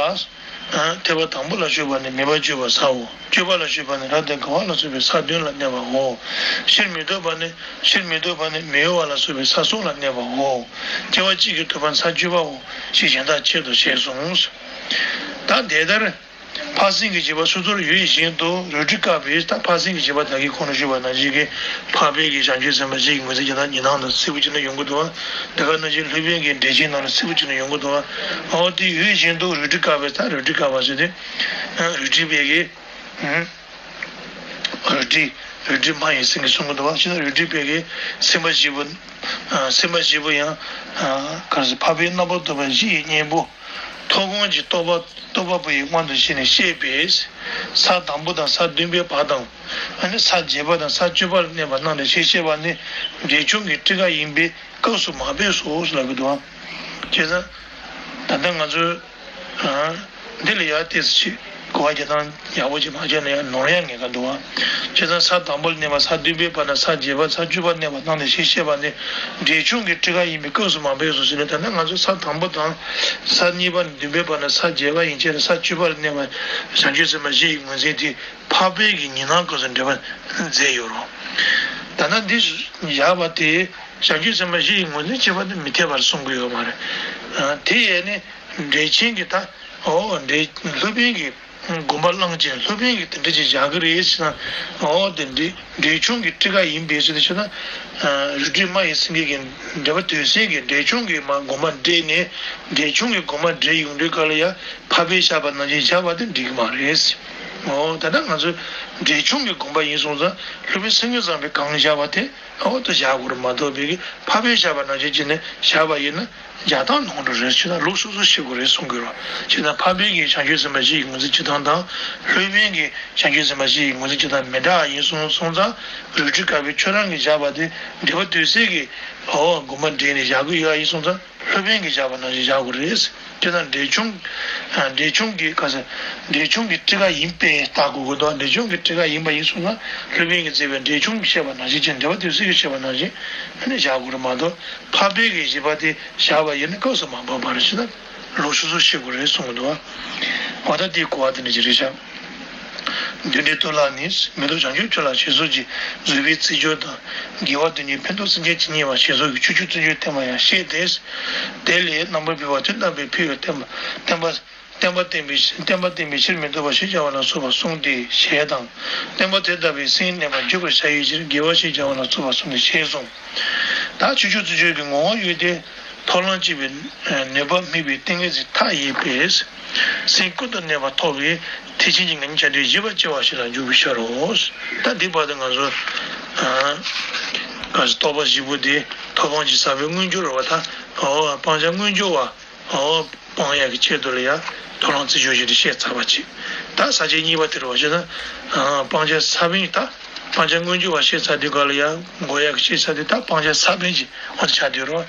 ཐེག་པ་དང་པོ་ལ་ཞུགས་པ་ནི་མོས་པ་བཅུ་པ་སའོ། བཅུ་པ་ལ་ཞུགས་པ་ནི་རབ་དང་དགའ་བ་ལ་སོགས་པའི་ས་བདུན་ལ་གནས་པའོ། ཕྱིར་མི་ལྡོག་པ་ནི་ཕྱིར་མི་ལྡོག་པ་ནི་མི་གཡོ་བ་ལ་སོགས་པའི་ས་གསུམ་ལ་གནས་པའོ། སྐྱེ་བ་གཅིག་གིས་ཐོབ་པ་ནི་ས་བཅུ་པའོ། ཞེས་གཞན་དག་ཆེད་དུ་ཞེས་གསུངས། ད་དེ་ལྟར། འཕགས་སེང་གེའི་བྱེད་པ་སོ་སོར་ཡུལ་བཞིན་དུ་རལ་གྲི་བཀག་པས་ད་འཕགས་སེང་གེའི་བྱེད་པ་ད་གིན་གོང་དུ་ཞུས་པ་ནང་བཞིན་གྱི་འཕགས་པའི་གི་བྱང་ཆུབ་སེམས་དཔའ་བཞི་ཡི་ངོས་འཛིན་བྱེད་སྟངས་ཉི་སྣང་དང་ཚིག་པོ་གཅིག་ན་ཡོང་གི་འདུག་བ། དེ་ག་ནང་བཞིན་སློབ་དཔོན་གྱི་འགྲེལ་ཆེན་ནང་ལ་ཚིག་པོ་གཅིག་ན་ཡོང་གི་འདུག་བ། འོ་དེ་ཡུལ་བཞིན་དུ་རལ་གྲི་བཀག་པས་ད་རལ་གྲི་བཀག་པ་ཟེར་ཏེ། རལ་གྲི་པའི་གི། རལ་གྲི། རལ་གྲི་སྨྲ་བའི་སེང་གེ་གསུང་གི་འདུག་བ། ཕྱིན་ན་རལ་གྲི་པའི་གི་སེམས་དཔའ་བཞི་པོ། སེམས་དཔའ་བཞི་པོ་ཡང་། ག་རེ་ཟེར་འཕགས་པའི་རྣམ་པར་རྟོག་པ་བཞི་ཡི་གཉེན་པོ། ཐོབ་གོང་གི་རྟོགས་པ་རྟོགས་པ་པོ་ཡི་དབང་དུ་བྱས་ནས་བཤད་པས། ས་དང་པོ་དང་ས་བདུན་པའི་བར་དང་། ཨ་ནི་ས་བརྒྱད་པ་དང་ས་བཅུ་པ་ལ་གནས་པ་རྣམས་ལས་ཞེས་བཤད་པ་ནི་འགྲེལ་ཆུང་གི་ཊཱི་ཀ་ཡིན་པས་སྐབས་སུ་མ་ཕེབས་སོ་ལབ་ཀྱི་འདུག་བ། བྱས་ཙང་། ད་ལྟ་ང་ཚོས། འདི་ལ་ཡང་ཏོག་ཙམ་ཅིག་གོ་བ་རྒྱག་སྟངས་ཡག་པོ་ཅིག་མ་བྱས་ན་ཡང་ནོར་ཡ་ངེས་ཀ་འདུག་བ། བྱས་ཙང་ས་དང་པོ་ལ་གནས་པ་ས་བདུན་པའི་བར་ན་ས་བརྒྱད་པ་ས་བཅུ་པ་གནས་པ་རྣམས་ལས་ཞེས་བཤད་པ་ནི་འགྲེལ་ཆུང་གི་ཊཱི་ཀ་ཡིན་པས་སྐབས་སུ་མ་ཕེབས་སོ་ཟེར་ནས། ད་ནི་ང་ཚོ་ས་དང་པོ་དང་ས་གཉིས་པ་ནས་བདུན་པའི་བར་ན་ས་བརྒྱད་པ་ཡན་ཆད་ནས་ས་བཅུ་པ་ལ་གནས་པ་བྱང་ཆུབ་སེམས་དཔའ་བཞི་ཡི་ངོས་འཛིན་དེ་འཕགས་པའི་གི་ཉི་སྣང་སྐབས་སུ་འགྲེལ་པ་མཛད་ཡོད་རུང་། ད་ནི་འདི་བཞག་པ་དེ་བྱང་ཆུབ་སེམས་དཔའ་བཞི་ཡི་ངོས་འཛིན་བྱེད་པ་དེ་མི་འཐད་པར་གསུང་གི་ཡོད་མ་རེད། དེ་ཡས་ནི། འགྲེལ་ཆེན་གྱི་ད། འོ་འགྲེལ་སློབ་དཔོན་གྱི་དགོངས་པ་བླངས་ཀྱིན་སློབ་དཔོན་གྱིས་དེ་འདྲ་ཅིག་བཞག་གི་རེད་ཟེར་ན། འོ་དེ་འདྲའི་འགྲེལ་ཆུང་གི་ཊཱི་ཀ་ཡིན་པས་ཟེར་ཏེ་ཞུ་ན། རལ་གྲི་སྨྲ་བའི་སེང་གེ་གི་འགྲེལ་པ་དོན་གསལ་གྱི་འགྲེལ་ཆུང་གི་མ་དགོངས་པ་འགྲེལ་ནས་འགྲེལ་ཆུང་གི་དགོངས་པ་འགྲེལ་ཡོང་དུས་སྐབས་ལ་ཡ་འཕགས་པས་བཞག་པ་ནང་བཞིན་བཞག་པ་དེ་འགྲིག་གི་མ་རེད། འོ་ད་ལྟ་ང་ཚོས་འགྲེལ་ཆུང་གི་དགོངས་པ་ཡིན་སོང་ཙང་སློབ་དཔོན་སེང་གེ་བཟང་པོས་གང་བཞག་པ་དེ། འོ་དེ་བཞག་དགོས་རེད་མ་གཏོགས་པའི་གི་འཕགས་པས་བཞག་པ་ནང་བཞིན་བྱས་ནས་བཞག་པ་ཡིན་ན་ སྦྱར་སྟངས་ནོར་འགྲོ་རེད་ཟེར་ན། ལུགས་སོ་སོ་ཤེས་དགོས་རེད་གསུང་གི་རེད། བྱས་ཙང་འཕགས་པའི་གི་བྱང་ཆུབ་སེམས་དཔའ་བཞི་ཡི་ངོས་འཛིན་བྱེད་སྟངས་དང་། སློབ་དཔོན་གྱི་བྱང་ཆུབ་སེམས་དཔའ་བཞི་ཡི་ངོས་འཛིན་བྱེད་སྟངས་མི་འདྲ་བ་ཡིན་སོང་སོང་ཙང་། རིགས་གཅིག་དཀར་པོའི་ཁྱོད་རང་གིས་བཞག་པ་དེ་འགྲེལ་པ་དོན་གསལ་གྱི། འོ། དགོངས་པ་འགྲེལ་ནས་བཞག་གི་ཡོད་ཡིན་སོང་ཙང་། སློབ་དཔོན་གྱིས་བཞག་པ་ནང་བཞིན་བཞག་དགོས་རེད། དེ་དང་འགྲེལ་ཆུང་། ཨ། འགྲེལ་ཆུང་གི་ག་ས། འགྲེལ་ཆུང་གི་ཊཱི་ཀ་ཡིན་པས་བལྟ་དགོས་ཀྱི་འདུག་འགྲེལ་ཆུང་གི་ཊཱི་ཀ་ཡིན་པ་ཡིན་སོང་ན། སློབ་དཔོན་གྱིས་མཛད་པའི་འགྲེལ་ཆུང་གིས་བཤད་པ་ནང་བཞིན་བྱས། འགྲེལ་པ་དོན་གསལ་གྱིས་བཤད་པ་ནང་བཞིན་ཨ་ནི་བཞག་དགོས་རེད་མ་གཏོགས། འཕགས་པའི་གི་བཞི་པ་དེ་བཞག་པ་ཡིན་ན་སྐབས་སུ་མ་བབས་པ་རེད་ཟེར་ན། ལུགས་སོ་སོ་ཤེས་དགོས་རེད་གསུང་གི་འདུག་བ། འོ་ད་དེའི་གོ་བ་དེ་འདྲ་ཅིག་རེད་ཤག་མདུན་བསྡུས་གཏོར་བརླག་ནི། མེ་ཏོག་བྱང་ཆུབ་ཁྱོད་ལ་ཞེས་སོགས་ཀྱིས་བཟོད་པའི་བརྩི་སྦྱོར་དང་། དགེ་བ་དོན་གཉིས་ཕན་འདོགས་སེམས་ཅན་ཇི་སྙེད་པ་ཞེས་སོགས་ཀྱིས་ཆོས་སྤྱོད་བརྩི་སྦྱོར་བསྟན་པ་ཡང་བཤད་དེ། དེ་ལས་རྣམ་པར་འཕེལ་བ་དོན་དམ་པའི་འཕེལ་བའི་བསྟན་པ། བསྟན་པ། བསྟན་པ་བསྟན་པའི་བསྟན་པ་བསྟན་པའི་ཕྱིར་མི་ལྡོག་པ་ཞེས་བྱ་བ་ལ་སོགས་པ་གསུངས་ཏེ་ཞེས་དང་། བསྟན་པ་དེ་ལྟ་བུའི་སེམས་གནས་པ་འཇུག་པར་བྱ་བའི་ཕྱིར་དགེ་བ་ཞེས་བྱ་བ་ལ་སོགས་པ་གསུངས་ཏེ་ཞེས་གསུངས། ད་ཆོས་སྤྱོད་བརྩི་སྦྱོར་གྱི་ངོ་བོ་ཡོད་དེ། ཐོབ་ལམ་སྐྱེ་བའི་ནུས་པ་དམིགས་པའི་ཏིང་ངེ་འཛིན་མཐའ་ཡས་པས། སེམས་ཀུན་ཏུ་གནས་པ་ཐོབ་པའི་ཐེག་ཆེན་གྱི་ངེས་ཤེས་ཆ་འདྲེན་བཞི་པ་སྐྱེ་བ་ཞིག་ལ་འཇུག་པའི་ཕྱིར་རོ། ད་འདི་བར་དུ་ང་ཚོ། ཨ། ག་ཟེར། རྟོག་པ་བཞི་པོ་དེ་ཐོབ་སྤང་གི་ས་བོན་མངོན་གྱུར་བ་དང་། འོ། སྤང་བྱ་མངོན་གྱུར་བ། འོ། སྤང་ཡག་གི་ཆེད་དུ་ལ་ཡང་ཐོབ་ལམ་བརྩི་སྦྱོར་ཞིག་ཏུ་བཤད་ཚར་བ་ཅིག་ད་ས་བཅད་གཉིས་པ་དེ་རེད་བ། བྱས་ན། ཨ། སྤང་བྱ་ས་བོན། ད་སྤང་བྱ་མངོན་གྱུར་བ་བཤད་ཚར་དུས་སྒང་ལ་ཡང་འགོག་ཡག་གི་བཤད་ཚར་དུས། ད་སྤང་བྱ་ས་བོན་གྱི་འོ་དེ་ཆགས་བསྡད་རེད་བ།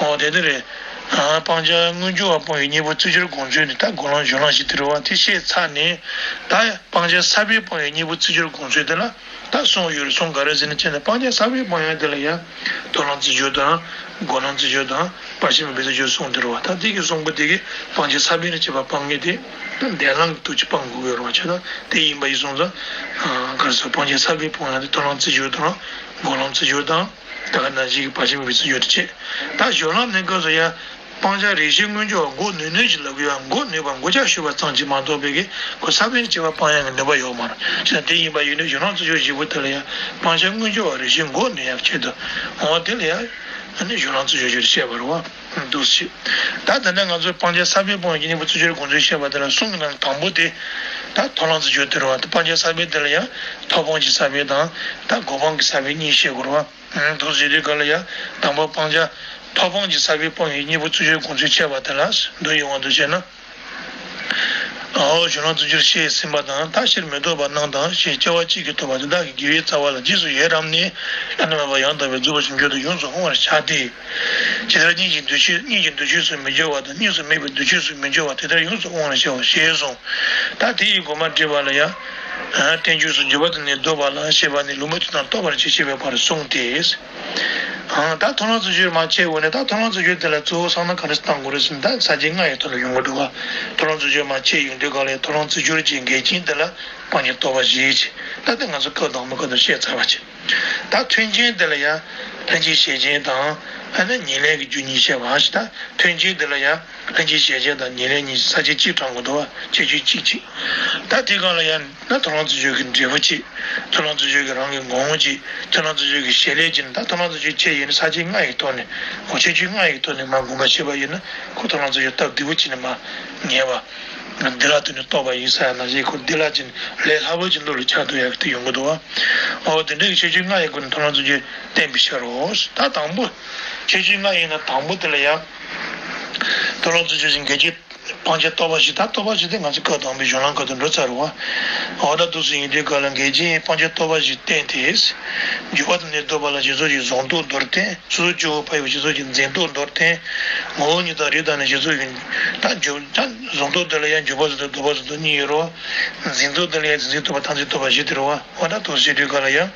འོ་དེ་དེ་རེད། ཨ། སྤང་བྱ་མངོན་གྱུར་བ་སྤོང་བའི་གཉེན་པོ་བརྩི་སྦྱོར་དགོངས་ཚུལ་ནི་ད་འགོག་ལམ་སྦྱོར་ལམ་ཞིག་དེ་རེད་བ། དེ་བཤད་ཚར་ནས། ད་སྤང་བྱ་ས་བོན་སྤོང་བའི་གཉེན་པོ་བརྩི་སྦྱོར་དགོངས་ཚུལ་དེ་ལ། ད་གསུངས་ཡོད་རེད། གསུངས་ག་རེ་ཟེར་ན། བྱས་ན་སྤང་བྱ་ས་བོན་སྤོང་ཡག་དེ་ལ་ཡང་ཐོབ་ལམ་བརྩི་སྦྱོར་དང་། འགོག་ལམ་བརྩི་སྦྱོར་དང་། བར་ཆད་མེད་པའི་བརྩི་སྦྱོར་གསུངས་དེ་རེད་བ། ད་དེ་གི་གསུངས་པ་དེ་གིས་སྤང་བྱ་ས་བོན་ལ་བྱེད་པ་སྤང་མཁན་དེ་ད་འདས་ལམ་གྱི་ཐོག་ཅིག་སྤང་དགོས་ཀྱི་ཡོད་རེད་བ། བྱས་ན་དེ་ཡིན་པ་ཡིན་སོང་ཙང་། ཨ། ག་རེ་ཟེར། སྤང་བྱ་ས་བོན་སྤོང་ཡག་དེ་ཐོབ་ལམ་བརྩི་སྦྱོར་དང་། འགོག་ལམ་བརྩི་སྦྱོར་དང་། ད་ག་ནང་བཞིན་གྱི་བར་ཆད་མེད་པའི་བརྩི་སྦྱོར་དེ་བྱེད། ད་སྦྱོར་ལམ་ནང་སྐབས་སུ་ཡང་། སྤང་བྱ་རིགས་ཤེས་མངོན་གྱུར་བ་འགོག་ནུས་ནུས་ཀྱི་ལབ་ཀྱི་ཡོད། འགོག་ནུས་པ་འགོག་བྱ་ཞུས་པ་ཙམ་གྱིས་མ་གཏོགས་པའི་གི་ཁོ་ས་བོན་གྱི་བྱེད་པ་སྤང་ཡག་གི་ནུས་པ་ཡོད་མ་རེད། བྱས་ན་དེ་ཡིན་པ་ཡིན་དུས་སྦྱོར་ལམ་བརྩི་སྦྱོར་བཞི་པོ་དེ་ལ་ཡང་སྤང་བྱ་མངོན་གྱུར་བ་རིགས་ཤེས་འགོག་ནུས་ཡག་ཆེད་དུ། འོ་དེ་ལ་ཡང་ཨ་ནི་སྦྱོར་ལམ་བརྩི་སྦྱོར་བཞི་རུ་བཤད་པ་རེད་བ། འདུག་སེ། ད་ད་ལྟ་ང་ཚོས་སྤང་བྱ་ས་བོན་སྤོང་བའི་གཉེན་པོ་བརྩི་སྦྱོར་དགོངས་ཚུལ་བཤད་པ་དེ་ལ་གསུང་གི་ནང་དང་པོ་དེ། ད་ཐོབ་ལམ་བརྩི་སྦྱོར་དེ་རེད་བ། ད་སྤང་བྱ་ས་བོན་དེ་ལ་ཡང་ཐོབ་སྤང་གི་ས་བོན་དང་། ད་འགོག་སྤང་གི་ས་བོན་གཉིས་བཤད་དགོས་རེད་བ། འདུག་སེ་བྱེད་དུས་སྒང་ལ་ཡང་དང་པོ་སྤང་བྱ། ཐོབ་སྤང་གི་ས་བོན་སྤོང་བའི་གཉེན་པོ་བརྩི་སྦྱོར་དགོངས་ཚུལ་འཆད་པ་དེ་ལ་འདུག་ཡོང་བ་འདུག་བྱས་ན། ཨའོ། སྦྱོར་ལམ་བརྩི་སྦྱོར་བཤད་ཟིན་པ་དང་། ད་ཕྱིར་མི་ལྡོག་པ་རྣམས་དང་། ཞེས་སྐྱེ་བ་གཅིག་གིས་ཐོབ་པ་དེ་དག་གི་དགེ་བའི་རྩ་བ་ལ་རྗེས་སུ་ཡི་རང་ནས། བླ་ན་མེད་པ་ཡང་དག་པའི་རྫོགས་པ་ཆེན་པོའི་རྒྱུད་དུ་ཡོངས་སུ་བསྔོ་བར་བྱ་སྟེ། ཇི་ལྟར་གཉིས་ཀྱི་འདུ་ཤེས། གཉིས་ཀྱི་འདུ་ཤེས་སུ་མི་སྦྱོར་བ་དང་། གཉིས་སུ་མེད་པའི་འདུ་ཤེས་སུ་མི་སྦྱོར་བ་དེ་ལྟར་ཡོངས་སུ་བསྔོ་བར་བྱའོ་ཞེས་གསུངས། ད་དེ་ཡི་དགོངས་པ་འགྲེལ་བ་ལ་ཡང་། བསྟན་བཅོས་སུ་འཇུག་པ་དང་ནི་ལྡོག་པ་ལ་ཞེས་པ་ནི་ལུང་པ་དེ་དང་རྟོགས་པར་བྱེད་ཅེས་པའི་བར་གསུངས་ཏེ། ཨང་། ད་ཐོབ་ལམ་བརྩི་སྦྱོར་མར་འཆད་འོ་ནས། ད་ཐོབ་ལམ་བརྩི་སྦྱོར་དེ་ལ་གཙོ་བོ་བསམ་བློ་ག་རེ་བཏང་དགོས་རེད་ཟེར་ན། ད་ས་བཅད་ལྔ་ཡི་ཐོག་ལ་ཡོང་གི་འདུག་ག་ཐོབ་ལམ་བརྩི་སྦྱོར་མར་འཆད་ཡོང་དུས་སྒང་ལ་ཐོབ་ལམ་བརྩི་སྦྱོར་གྱི་འགལ་རྐྱེན་དེ་ལ་སྤང་བྱ་རྟོགས་པ་བཞི་བྱས། ད་ལྟ་ང་ཚོ་སྐབས་དང་པོ་སྐབས་དང་བཤད་ཚར་བ་བྱས། ད་མཐུན་རྐྱེན་དེ་ལ་ཡང་ལྷན་སྐྱེས་གཞལ་བྱ་དང་། ཨ་ནི་ཉེར་ལེན་གྱི་རྒྱུ་གཉིས་བཤད་པ་ཞིག་ད་མཐུན་རྐྱེན་དེ་ལ་ཡང་ལྷན་སྐྱེས་གཞལ་བྱ་དང་ཉེར་ལེན་གཉིས་ས་བཅད་གཅིག་དྲངས་དགོས་འདུག་བ། ཁྱད་ཆོས་གཅིག་གཅིག་ད་དེའི་སྒང་ལ་ཡང་ན་ཐོབ་ལམ་བརྩི་སྦྱོར་གྱི་འབྲས་བུ་གཅིག་ཐོབ་ལམ་བརྩི་སྦྱོར་གྱི་རང་གི་ངོ་བོ་གཅིག་ཐོབ་ལམ་བརྩི་སྦྱོར་གྱི་བྱེད་ལས་གཅིག་ད་ཐོབ་ལམ་བརྩི་སྦྱོར་འཆད་ཡོད་ན་ས་བཅད་ལྔ་ཡི་ཐོག་ནས། འོ། ཁྱད་ཆོས་ལྔ་ཡི་ཐོག་ནས་མར་དགོངས་པ་བཞེས་པ་ཡིན་ན། ཁོ་ཐོབ་ལམ་བརྩི་སྦྱོར་སྟབས་བདེ་པོ་བྱས་ནས་མར་ངེས་པ། འདི་ལ་ལྟོས་ནས་རྟོགས་པ་ཡིན་ཟེར་ཡ་ནང་བཞིན། ཁོ་འདི་ལ་ཅིག་ལས་སླ་པོ་ཅིག་འདུག་ལ་ཆགས་འདུག་ཡག་དེ་ཡོང་གི་འདུག་བ། འོ། དེ་འདྲའི་ཁྱད་ཆོས་ལྔ་ཡི་སྒོ་ནས་ཐོབ་ལམ་བརྩི་སྦྱོར་བསྟན་པའི་ཕྱིར་རོ། ད་དང་པོ། ཁྱད་ཆོས་ལྔ་ཡིན་ན་དང་པོ་དེ་ལ་ཡང་། ཐོབ་ལམ་བརྩི་སྦྱོར་གྱི་འགལ་རྐྱེན། སྤང་བྱ་རྟོགས་པ་བཞི། ད་རྟོགས་པ་བཞི་དེ་ང་ཚོ་སྐབས་དང་པོའི་སྦྱོར་ལམ་ཁག་ཏུ་འགྲོ་ཚར་བ། འོ། ད་འདུག་སེ་ཡིན་དུས་སྒང་ལ་འགལ་རྐྱེན་སྤང་བྱ་རྟོགས་པ་བཞི་བསྟན་ཏེ། འཇུག་པ་དང་ནི་ལྡོག་པ་ལ་ཞེས་སོགས་ཀྱིས་གཟུང་རྟོག་མདོར་བསྟན། སོ་སོ་སྐྱེ་བོ་ཕལ་པ་ཞེས་སོགས་ཀྱིས་འཛིན་རྟོག་མདོར་བསྟན། ངོ་བོ་ཉིད་དང་རིགས་དང་ནི་ཞེས་སོགས་ཀྱིས། ད་འཇུག་ད་གཟུང་རྟོག་དེ་ལ་ཡང་འཇུག་པ་ཟེར་དང་ལྡོག་པ་ཟེར་དང་གཉིས་ཡོད་རེད་བ། འཛིན་རྟོག་དེ་ལ་ཡང་འཛིན་ཚུལ་རྟོག་པ་མཐར་འཛིན་རྟོག་པ་བཞི་དེ་རེད་བ། འོ། ད་འདུག་སེ་ཡིན་དུས་སྒང་ལ་ཡང་།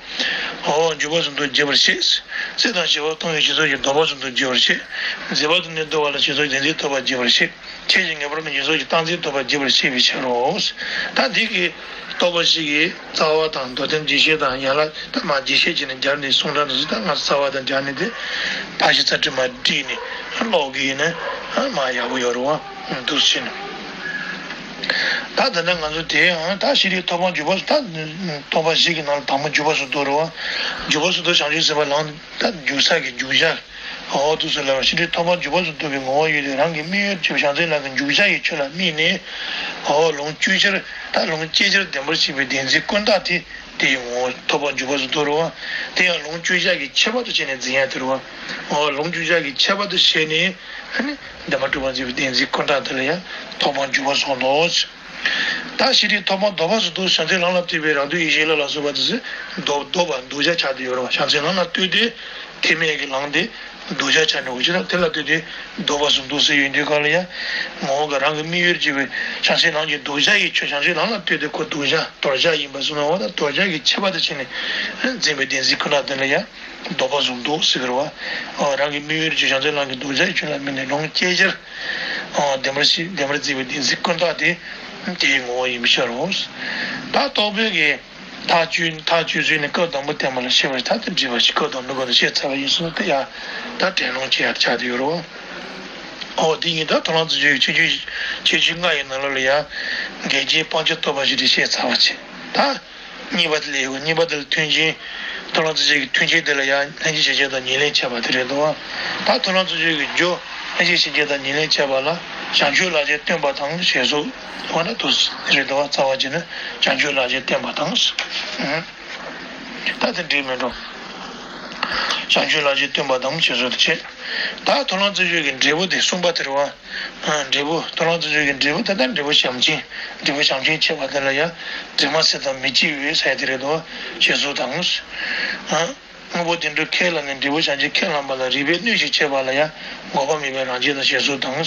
འོ། འཇུག་པ་ཟེར་དང་རྗེད་པར་བྱེད། སྲེད་དང་ཞི་བ་གཏོང་བའི་ཞེས་སོགས་ཀྱིས་ལྡོག་པ་ཟེར་དང་རྗེད་པར་བྱེད། འཛིན་པ་དང་ནི་ལྡོག་པ་ལ་ཞེས་སོགས་ཀྱིས་འཛིན་ཚུལ་རྟོག་པ་རྗེད་པར་བྱེད། ཁྱད་ཀྱིས་ངེས་པར་མིན་ཞེས་སོགས་ཀྱིས་རྟག་འཛིན་རྟོག་པ་རྗེད་པར་བྱེད་པའི་ཕྱིར་རོ། ད་འདི་གི་རྟོག་པ་བཞི་གི་རྩ་བ་དང་མདོར་བསྟན་རྒྱས་བཤད་དང་། ཡན་ལག་ད་མར་རྒྱས་བཤད་བྱས་ནས་སྦྱར་ནས་གསུང་སྟངས་དེ་ཚོ་ད་ང་རྩ་བ་དང་སྦྱར་ནས་དེ་ཕར་ཕྱིན་ཚར་གཅིག་མར་བསྒྲིགས་ནས་ཀློག་གི་ཡིན་ན་མར་ཡག་པོ་ཡོད་རེད་བ། འདུག་སེ་བྱས་ནས། ད་ད་ལྟ་ང་ཚོ་དེ་ཡང་ད་ཤེས་རིག་ཐོབ་སྤང་འཇུག་པ་ཟེར། ད་རྟོག་པ་བཞི་གི་ནང་ལ་དང་པོ་འཇུག་པ་ཟེར་དུས་རེད་བ། འཇུག་པ་ཟེར་དུས་བྱང་ཆུབ་སེམས་དཔའ་ལམ་ད་འཇུག་ས་གི་འཇུག་བྱ། འོ། འདུག་སེ་ལབ་པ། ཤེས་རིག་ཐོབ་སྤང་འཇུག་པ་ཟེར་དུས་ཀྱི་ངོ་བོ་ཡོད་དེ། རང་གི་དམིགས་ཡུལ་ཆེ་བ་བྱང་སེམས་ལམ་གྱི་འཇུག་བྱ་ཡི་ཆོས་ལ་དམིགས་ནས། འོ། ལུང་བཅུ་ཆར་ད་ལུང་བཅད་ཆར་བདེན་པར་ཤེས་པའི་བདེན་འཛིན་ཀུན་བརྟགས་དེ། དེའི་ངོ་བོ་ཐོབ་པར་འགྱུར་བ་ཟེར་དོ་རེད་བ། དེ་ཡང་ལུང་དཔྱོད་བྱ་གི་ཁྱད་པར་དུ་བྱས་ནས་འཛིན་ཡ་དེ་རེད་བ། འོ་ལུང་དཔྱོད་བྱ་གི་ཁྱད་པར་དུ་བྱས་ནས་ཨ་ནི་བདེན་པར་གྲུབ་པར་འཛིན་པའི་བདེན་འཛིན་ཀུན་བརྟགས་དེ་ལ་ཡང་ཐོབ་པར་འགྱུར་བ་སོགས་དོ། ད་ཤེས་རིག་ཐོབ་པ་ལྡོག་པ་ཟེར་དུས་བྱང་ཆུབ་ལམ་ལ་ལྟོས་པའི་རང་དོན་ཡེ་ཤེས་ལ་ལ་སོགས་པ་དེ་ཚོ་ལྡོག་ལྡོག་པ་ལྡོག་བྱ་ཆགས་ཏེ་ཡོད་རེད་བ། བྱང་ཆུབ་ལམ་ལ་ལྟོས་ཏེ་ཐེག་དམན་གྱི་ལམ་དེ་ལྡོག་བྱ་ཆགས་འགྲོ་གི་ཅི་ལ་དེ་ལ་ལྟོས་ཏེ་ལྡོག་པ་གསུམ་འདུག་ཟེར་ཡོང་དུས་གང་ལ་ཡང་ངོ་བོ་གི་རང་གི་དམིགས་ཡུལ་གྱི་བའི་བྱང་ཆུབ་ལམ་གྱི་ལྡོག་བྱ་ཡི་ཆོས་བྱང་ཆུབ་ལམ་ལ་ལྟོས་ཏེ་ཁོ་ལྡོག་བྱ་དོར་བྱ་ཡིན་པ་སོང་ན་འོ་ད་དོར་བྱ་གི་ཁྱད་པར་དུ་བྱས་ནས་འཛིན་པའི་བདེན་འཛིན་ཀུན་བརྟགས་དེ་ལ་ཡང་ལྡོག་པ་གསུམ་འདུག་ཟེར་གི་རེད་བ། རང་གི་དམིགས་ཡུལ་གྱི་བྱང་ཆུབ་ལམ་གྱི་ལྡོག་བྱ་ཡི་ཆོས་ལ་དམིགས་ནས་ལུང་སྐྱེ་སྦྱར། ཨོ་བདེན་པར་ཤེས་བདེན་པར་འཛིན་པའི་བདེན་འཛིན་ཀུན་བརྟགས་དེ་དེའི་ངོ་བོ་ཡིན་པའི་ཕྱིར་རོ། ད་རྟོག་པའི་གི་ཐག་གཅོད་ཐག་གཅོད་ཚུལ་ནི་སྐབས་དང་པོ་བསྟན་པ་ལ་ཤེས་པར་ཐ་དད་སྒྲིབ་པ་ཞིག་སྐབས་དང་པོ་ནས་བཤད་ཚར་བ་ཡིན་སོང་ན་དེ་ཡང་ད་དྲན་སློང་བྱེད་ཡག་ཆགས་བསྡད་ཡོད་རོ། ཨོ་དེ་ཡིན་ད་མཐོང་ལམ་རྩ་ཆེན་གྱི་ཁྱད་ཆོས་ཁྱད་ཆོས་ལྔ་ཡི་ནང་ལོགས་ལ་ཡང་འགལ་རྐྱེན་སྤང་བྱ་རྟོགས་པ་ཞིག་རེ་བཤད་ཚར་བ་བྱས་ད། གཉིས་པ་དེ་ལ་ཡོད། གཉིས་པ་དེ་ལ་མཐུན་རྐྱེན། མཐོང་ལམ་རྩ་ཆེན་གྱི་མཐུན་རྐྱེན་དེ་ལ་ཡང་ལྷན་ཅིག་བྱེད་རྐྱེན་དང་ཉེར་ལེན་འཆད་པ་དེ་རེད་དོ། ད་མཐོང་ལམ་རྩ་ཆེན་གྱི་རྒྱུ་ལྷན་ཅིག་བྱེད་རྐྱེན་དང་ཉེར་ལེན་འཆད་པ་ལ་བྱང་ཆུབ་ལག་རྗེས་སྟོན་པ་དང་ཞེས་སོགས་འོ་ན་དུ་རེད་དོ། རྩ་བ་བྱས་ན་བྱང་ཆུབ་ལག་རྗེས་སྟོན་པ་དང་། ད་དེ་འགྲིག་མེད་འགྲོ། བྱང་ཆུབ་ལག་རྗེས་སྟོན་པ་དང་ཞེས་སོགས་དེ་བྱས། ད་མཐོང་ལམ་རྩ་ཆེན་གྱི་འབྲས་བུ་དེ་གསུམ་པ་དེ་རེད་བ། འབྲས་བུ་མཐོང་ལམ་རྩ་ཆེན་གྱི་འབྲས་བུ་ད་ལྟ་འབྲས་བུ་བྱམས་ཆེན། འབྲས་བུ་བྱམས་ཆེན་འཆད་པ་དེ་ལ་ཡང་དྲི་མ་ཟད་དང་མི་སྐྱེ་བའི་ཟེར་དེ་རེད་དོ། ཞེས་སོགས་དང་། དངོས་པོ་བདེན་གྲུབ་ཁས་བླངས་ནས་འབྲས་བུ་བྱམས་ཆེན་ཁས་བླངས་པ་ལ་རིགས་པས་གནོད་ཅིང་འཆད་པ་ལ་ཡང་འགོག་པ་མེད་པའི་རང་རྒྱལ་དང་ཞེས་སོགས་དང་།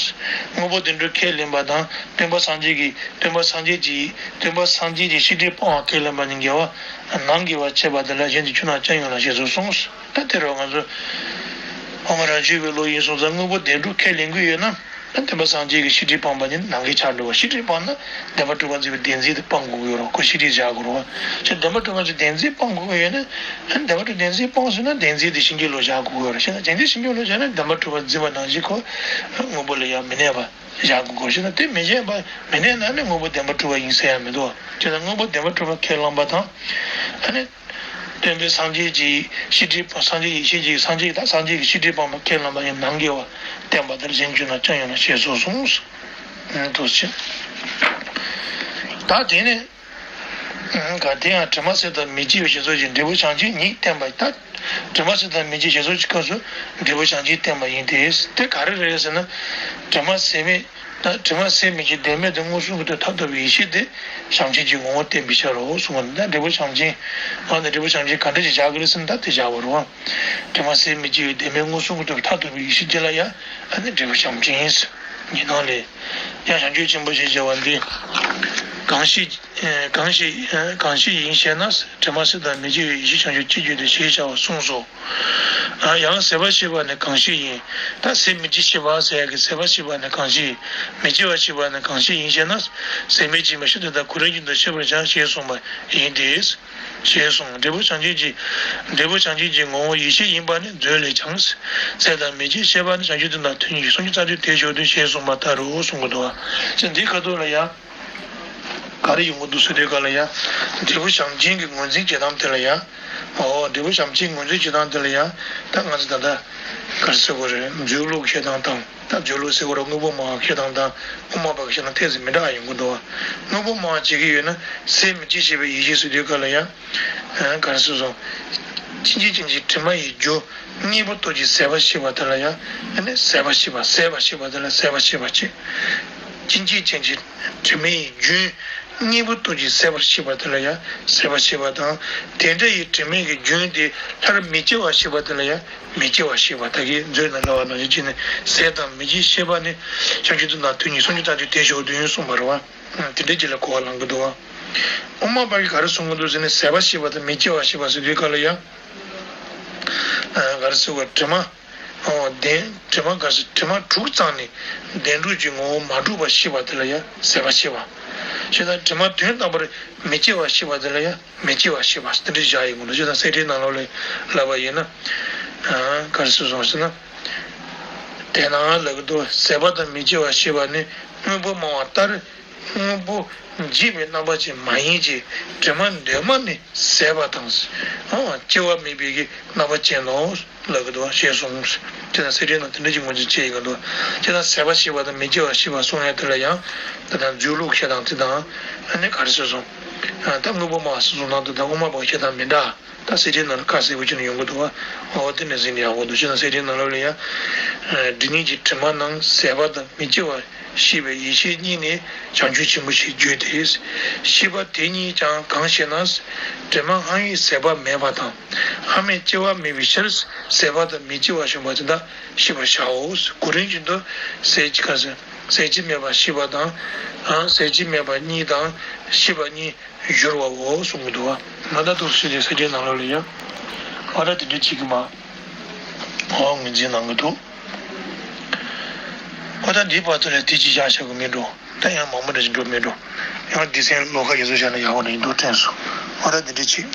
དངོས་པོ་བདེན་གྲུབ་ཁས་ལེན་པ་དང་སྟོན་པ་སངས་རྒྱས་ཀྱི་སྟོན་པ་སངས་རྒྱས་ཀྱི་སྟོན་པ་སངས་རྒྱས་ཀྱི་ཤེས་སྒྲིབ་སྤོང་བ་ཁས་ལེན་པ་གཉིས་འགལ་བ། ནང་འགལ་བ་འཆད་པ་དེ་ལ་གཞན་གྱི་ཆོས་རྣམས་ཅི་ཡང་ཡོད་ལ་ཞེས་སོགས་གསུངས། ད་དེ་རུ་ང་ཚོ་ཕ་མ་རང་རྒྱུད་པའི་བློ་ཡིན་སོང་ཙང་དངོས་པོ་བདེན་གྲུབ་ཁས་ལེན་གྱི་ཡོད་ན། ད་སྟོན་པ་སངས་རྒྱས་ཀྱི་ཤེས་སྒྲིབ་སྤངས་པ་ནི་ནང་གི་ཆགས་འགྲོ་བ། ཤེས་སྒྲིབ་སྤངས་ན་བདེན་པར་གྲུབ་པར་འཛིན་པའི་བདེན་འཛིན་དེ་སྤང་དགོས་ཀྱི་ཡོད་རེད། ཁོ་ཤེས་སྒྲིབ་བཞག་དགོས་རེད་བ། ཅེས་བདེན་པར་གྲུབ་པར་འཛིན་བདེན་འཛིན་སྤང་དགོས་ཀྱི་ཡོད་ན། བདེན་པར་གྲུབ་བདེན་འཛིན་སྤངས་སོང་ན་བདེན་འཛིན་དེ་བྱིན་གྱིས་རློབ་བཞག་དགོས་ཀྱི་ཡོད་རེད། བྱས་ན་བྱིན་གྱིས་བྱིན་གྱིས་རློབ་བཞག་ན་བདེན་པར་གྲུབ་པར་འཛིན་པ་ནང་བཞིན་ཁོ་དངོས་པོ་ལ་ཡང་མི་གནས་པ་བཞག་དགོས་ཀྱི་ཡོད་རེད། བྱས་ན་དེ་མི་བྱེད་པ་མི་གནས་ན་ནི་དངོས་པོ་བདེན་པར་གྲུབ་པ་ཡིན་ཟེར་ཡ་མི་འདུག་བ། བྱས་ན་དངོས་པོ་བདེན་པར་གྲུབ་པ་ཁས་བླངས་པ་དང་། ཨ་ནི། སྟོན་པའི་སངས་རྒྱས་ཀྱི་ཤེས་སྒྲིབ་སྤངས། སངས་རྒྱས་ཡེ་ཤེས་ཀྱི་སངས་རྒྱས་ཀྱི་ད་སངས་རྒྱས་ཀྱི་ཤེས་སྒྲིབ་སྤངས་པ་ཁས་བླངས་པ་ཡང་ནང་འགལ་བ་བསྟན་པ་ལྟར་གཞན་གྱི་ན་ཅང་ཡོད་ན་ཞེས་སོགས་གསུངས། འདུ་བྱེད། ད་དེ་ནས་ག་དེ་ཡང་དྲི་མ་ཟད་དང་མི་སྐྱེ་བའི་ཞེས་སོགས་ཀྱི་འབྲས་བུ་བྱང་ཆུབ་ཉིད་བསྟན་པ་ད། དྲི་མ་ཟད་དང་མི་སྐྱེ་ཞེས་སོགས་ཀྱི་སྐབས་སུ་འབྲས་བུ་བྱང་ཆུབ་བསྟན་པ་ཡིན་ཏེ། དེ་ག་རེ་རེད་ཟེར་ན། དྲི་མ་ཟད་མེད། ད་དྲི་མ་ཟད་མི་སྐྱེ་བདེན་མེད་དུ་མངོན་སུམ་གྱི་དོན་མཐར་ཐུག་པའི་ཡེ་ཤེས་དེ་བྱང་ཆུབ་ཀྱི་ངོ་བོ་བསྟན་པའི་ཕྱིར་རོ་གསུངས་པ་ནི་ད་འབྲས་བུ་བྱང་ཆུབ། ཨ་ནི་འབྲས་བུ་བྱང་ཆུབ་ག་འདྲ་ཞིག་བཞག་གི་རེད་ཟེར་ན་ད་དེ་བཞག་པ་རེད་བ། དྲི་མ་ཟད་མི་སྐྱེ་བའི་བདེན་མེད་མངོན་སུམ་གྱི་དོན་མཐར་ཐུག་པའི་ཡེ་ཤེས་དེ་ལ་ཡང་ཨ་ནི་འབྲས་བུ་བྱང་ཆུབ་ཡིན། ཉི་སྣང་ལས། ཡང་བྱང་ཆུབ་ཆེན་པོ་ཞེས་བྱ་བ་འདི། གང་ཞིག་གང་ཞིག་གང་ཞིག་ཡིན་ཞེ་ན། དྲི་མ་ཟད་དང་མི་སྐྱེ་བའི་ཡེ་ཤེས་བྱང་ཆུབ་ཅེས་བརྗོད་དེ་ཞེས་བྱ་བ་གསུངས་སོ། ཡང་ཟད་པ་ཞེས་པ་ནི་གང་ཞིག་ཡིན། ད་ཟད་མི་སྐྱེ་ཞེས་པ་ཟེར་ཡག་གི་ཟད་པ་ཞེས་པ་ནི་གང་ཞིག་མི་སྐྱེ་བ་ཞེས་པ་ནི་གང་ཞིག་ཡིན་ཞེ་ན། ཟད་མི་སྐྱེ་བའི་ཤེས་དེ་དག་གོ་རིམ་བཞིན་དུ་ཤེས་པར་བྱ་ཞེས་གསུངས་པ་ཡིན་ཏེ། ཞེས་གསུངས། འབྲས་བུ་བྱང་ཆུབ་ཀྱི། འབྲས་བུ་བྱང་ཆུབ་ཀྱི་ངོ་བོ་ཡེ་ཤེས་ཡིན་པ་ནི་མཛོད་ལས་ཀྱང་། ཟད་དང་མི་སྐྱེ་ཞེས་པ་ནི་བྱང་ཆུབ་ཏུ་ན་ཐུན་གཉིས་ཀྱི་སུམ་ཅུ་རྩ་བདུན་དེ་ཞོག་དུས་ཞེས་གསུངས་པ་ལྟར་རོ་གསུང་གི་འདུག་བ། ཅེས་འདིའི་ཁ་ཐུག་ལ་ཡང་། ག་རེ་ཡོང་གི་འདུག་ཟེར་དུས་ག་ལ་ཡང་། འབྲས་བུ་བྱང་ཆུབ་ཀྱི་ངོས་འཛིན་བྱེད་སྟངས་དེ་ལ་ཡང་། འོ་འབྲས་བུ་བྱང་ཆུབ་ཀྱི་ངོས་འཛིན་བྱེད་སྟངས་དེ་ལ་ཡང་ད་ང་ཚོ་ད་ལྟ་ག་རེ་ཟེར་དགོས་རེད། མཛོད་ལུགས་བཤད་སྟངས་དང་ད་མཛོད་ལུགས་ཟེར་དགོས་རེད། དངོས་པོ་སྨྲ་བ་བཤད་སྟངས་དང་དབུ་མ་པ་གི་བཤད་སྟངས་ཏོག་ཙམ་མི་འདྲ་བ་ཡོང་གི་འདུག་བ། དངོས་པོ་སྨྲ་བ་བྱེད་ཀྱི་ཡོད་ན་ཟད་མི་སྐྱེ་ཞེས་པའི་ཡེ་ཤེས་ཟེར་དུས་ག་ལ་ཡང་། ག་རེ་ཟེར་སོང་། སྐྱེ་མཆེད་ཅན་གྱི་དྲི་མ་ཡི་རྒྱུ་དངོས་པོ་སྟོབས་ཀྱིས་ཟད་པར་བྱེད་པ་དེ་ལ་ཡང་ཟད་པར་བྱེད་པ། ཟད་པར་བྱེད་པ་དེ་ལ་ཟད་པར་བྱེད་པ་ཅེས། སྐྱེ་མཆེད་ཅན་གྱི་དྲི་མའི་རྒྱུན་དངོས་པོ་སྟོབས་ཀྱིས་ཟད་པར་བྱེད་པ་དེ་ལ་ཡང་ཟད་པར་བྱེད་པ་དང་། དེ་འདྲ་ཡི་དྲི་མའི་གི་རྒྱུན་དེ་སླར་མི་སྐྱེ་བར་བྱེད་པ་དེ་ལ་ཡང་མི་སྐྱེ་བར་བྱེད་པ། ད་གིན་མཛོད་ནང་ལ་བ་ནང་བཞིན་བྱས་ནས་ཟད་དང་མི་སྐྱེ་ཞེས་པ་ནི་བྱང་ཆུབ་ཏུ་ན་ཐུན་གཉིས་སུམ་ཅུ་རྩ་བདུན་དེ་ཞོག་དུས་གསུངས་པ་རེད་བ། དེ་འདྲ་ཅིག་ལ་གོ་བ་ལེན་གི་འདུག་བ། དབུ་མ་པ་གིས་ག་རེ་གསུང་གི་འདུག་ཟེར་ན་ཟད་པར་བྱེད་པ་དང་མི་སྐྱེ་བར་བྱེད་པ་ཟེར་དུས་ག་ལ་ཡང་། ག་རེ་ཟེར་བ་དྲི་མ། ཨོ་བདེན། དྲི་མ་ག་ཟེར་དྲི་མ་དྲུག་ཙམ་ནི་བདེན་གྲུབ་ཀྱི་ངོ་བོ་མ་གྲུབ་པར་ཤེས་པ་དེ་ལ་ཡང་ཟད་པར་བྱེད་པ། ཞེས་དང་དྲི་མ་དོན་དམ་པར་མི་སྐྱེ་བར་ཤེས་པ་དེ་ལ་ཡང་མི་སྐྱེ་བར་ཤེས་པ་དེ་འདྲ་བཞག་ཡོང་གི་འདུག་ཞེས་དང་གསེར་ཁྲིའི་ནང་ལོགས་ལ་ལབ་པ་ཡིན་ན། ག་རེ་ཟེར་སོང་ཟེར་ན། དེས་ན་ལབ་ཀྱི་འདུག་ཟད་པ་དང་མི་སྐྱེ་བར་ཤེས་པ་ནི་དངོས་པོ་སྨྲ་བ་ལྟར། དངོས་པོ་འཇིག་པའི་རྣམ་པ་ཅན་མ་ཡིན་གྱི། དྲི་མ་འདོད་མ་ནི་ཟད་པ་དང་། ཨོ་སྐྱེ་བ་མེད་པའི་གི་རྣམ་པ་ཅན་ནོ། ལབ་ཀྱི་འདུག་ཞེས་གསུངས། དེ་དང་གསེར་ཁྲིའི་ནང་དེ་འདྲ་ཅིག་ངོས་འཛིན་བྱེད་ཡིན་གྱི་འདུག་དེ་དང་ཟད་པར་ཤེས་པ་དང་མི་སྐྱེ་བར་ཤེས་པ་གསུང་ཡ་དེ་ལ་ཡང་དེ་དང་མཛོད་ལུགས་བཤད་སྟངས་དེ་དང་ཨ་ནི་ག་རེ་ཟེར་སོང་། ད་དངོས་པོ་སྨྲ་སོ་སོ་ནང་དུ་ད་དབུ་མ་པ་བཤད་སྟངས་མི་འདྲ། ད་གསེར་ཕྲེང་ནང་ལ་ཁ་གསལ་པོ་བྱས་ནས་ཡོང་གི་འདུག་བ། འོ་དེ་ནས་གཟིགས་ནས་ཡག་པོ་འདུག་བྱས་ན་གསེར་ཕྲེང་ནང་ལོགས་ལ་ཡང་། སྒྲིབ་གཉིས་ཀྱི་དྲི་མ་རྣམས་ཟད་པ་དང་མི་སྐྱེ་བ་ཤེས་པའི་ཡེ་ཤེས་གཉིས་ནི་བྱང་ཆུབ་ཆེན་པོ་ཞེས་བརྗོད་དེ། ཤེས་པ་དེ་གཉིས་ཀྱང་གང་ཞེ་ན། དྲི་མ་སྔར་བས་ཟད་པ་མེད་པ་དང་། སྔར་མེད་སྐྱེ་བ་མེད་པའི་ཕྱིར་ཟད་པ་དང་མི་སྐྱེ་བ་བྱུང་བ་དེ་དག་ཤེས་པར་བྱའོ། གོ་རིམ་བཞིན་དུ་ཟད་ཀྱི་ཁ་ཟེར། ཟད་ཀྱི་མེད་པ་ཤེས་པ་དང་། ཟད་ཀྱི་མེད་པ་གཉིས་དང་ཤེས་པ་གཉིས་སྦྱོར་བའོ་གསུང་གི་འདུག་བ། ང་ད་དུ་སུ་དེ་ས་སྐྱའི་ནང་ལོགས་ལ་ཡང་། ཨ་ད་དེ་འདྲ་ཅིག་གི་མ། ཨོ་ངོས་འཛིན་གནང་གི་འདུག་ཨོ་ད་འདིའི་བར་དུ་ལ་དེ་ཅི་བཞག་བཞག་གི་མི་འགྲོ། ད་ཡང་མང་པོ་འདྲ་ཞིག་འགྲོ་མི་འགྲོ། ཡང་སྡེ་ཚན་ལོགས་ཀ་ཡོད་ཚོད་བཞག་ན་ཡག་པོ་འདྲ་ཞིག་འདུག་དྲན་སོང་། ཨོ་ད་དེ་འདྲ་ཅིག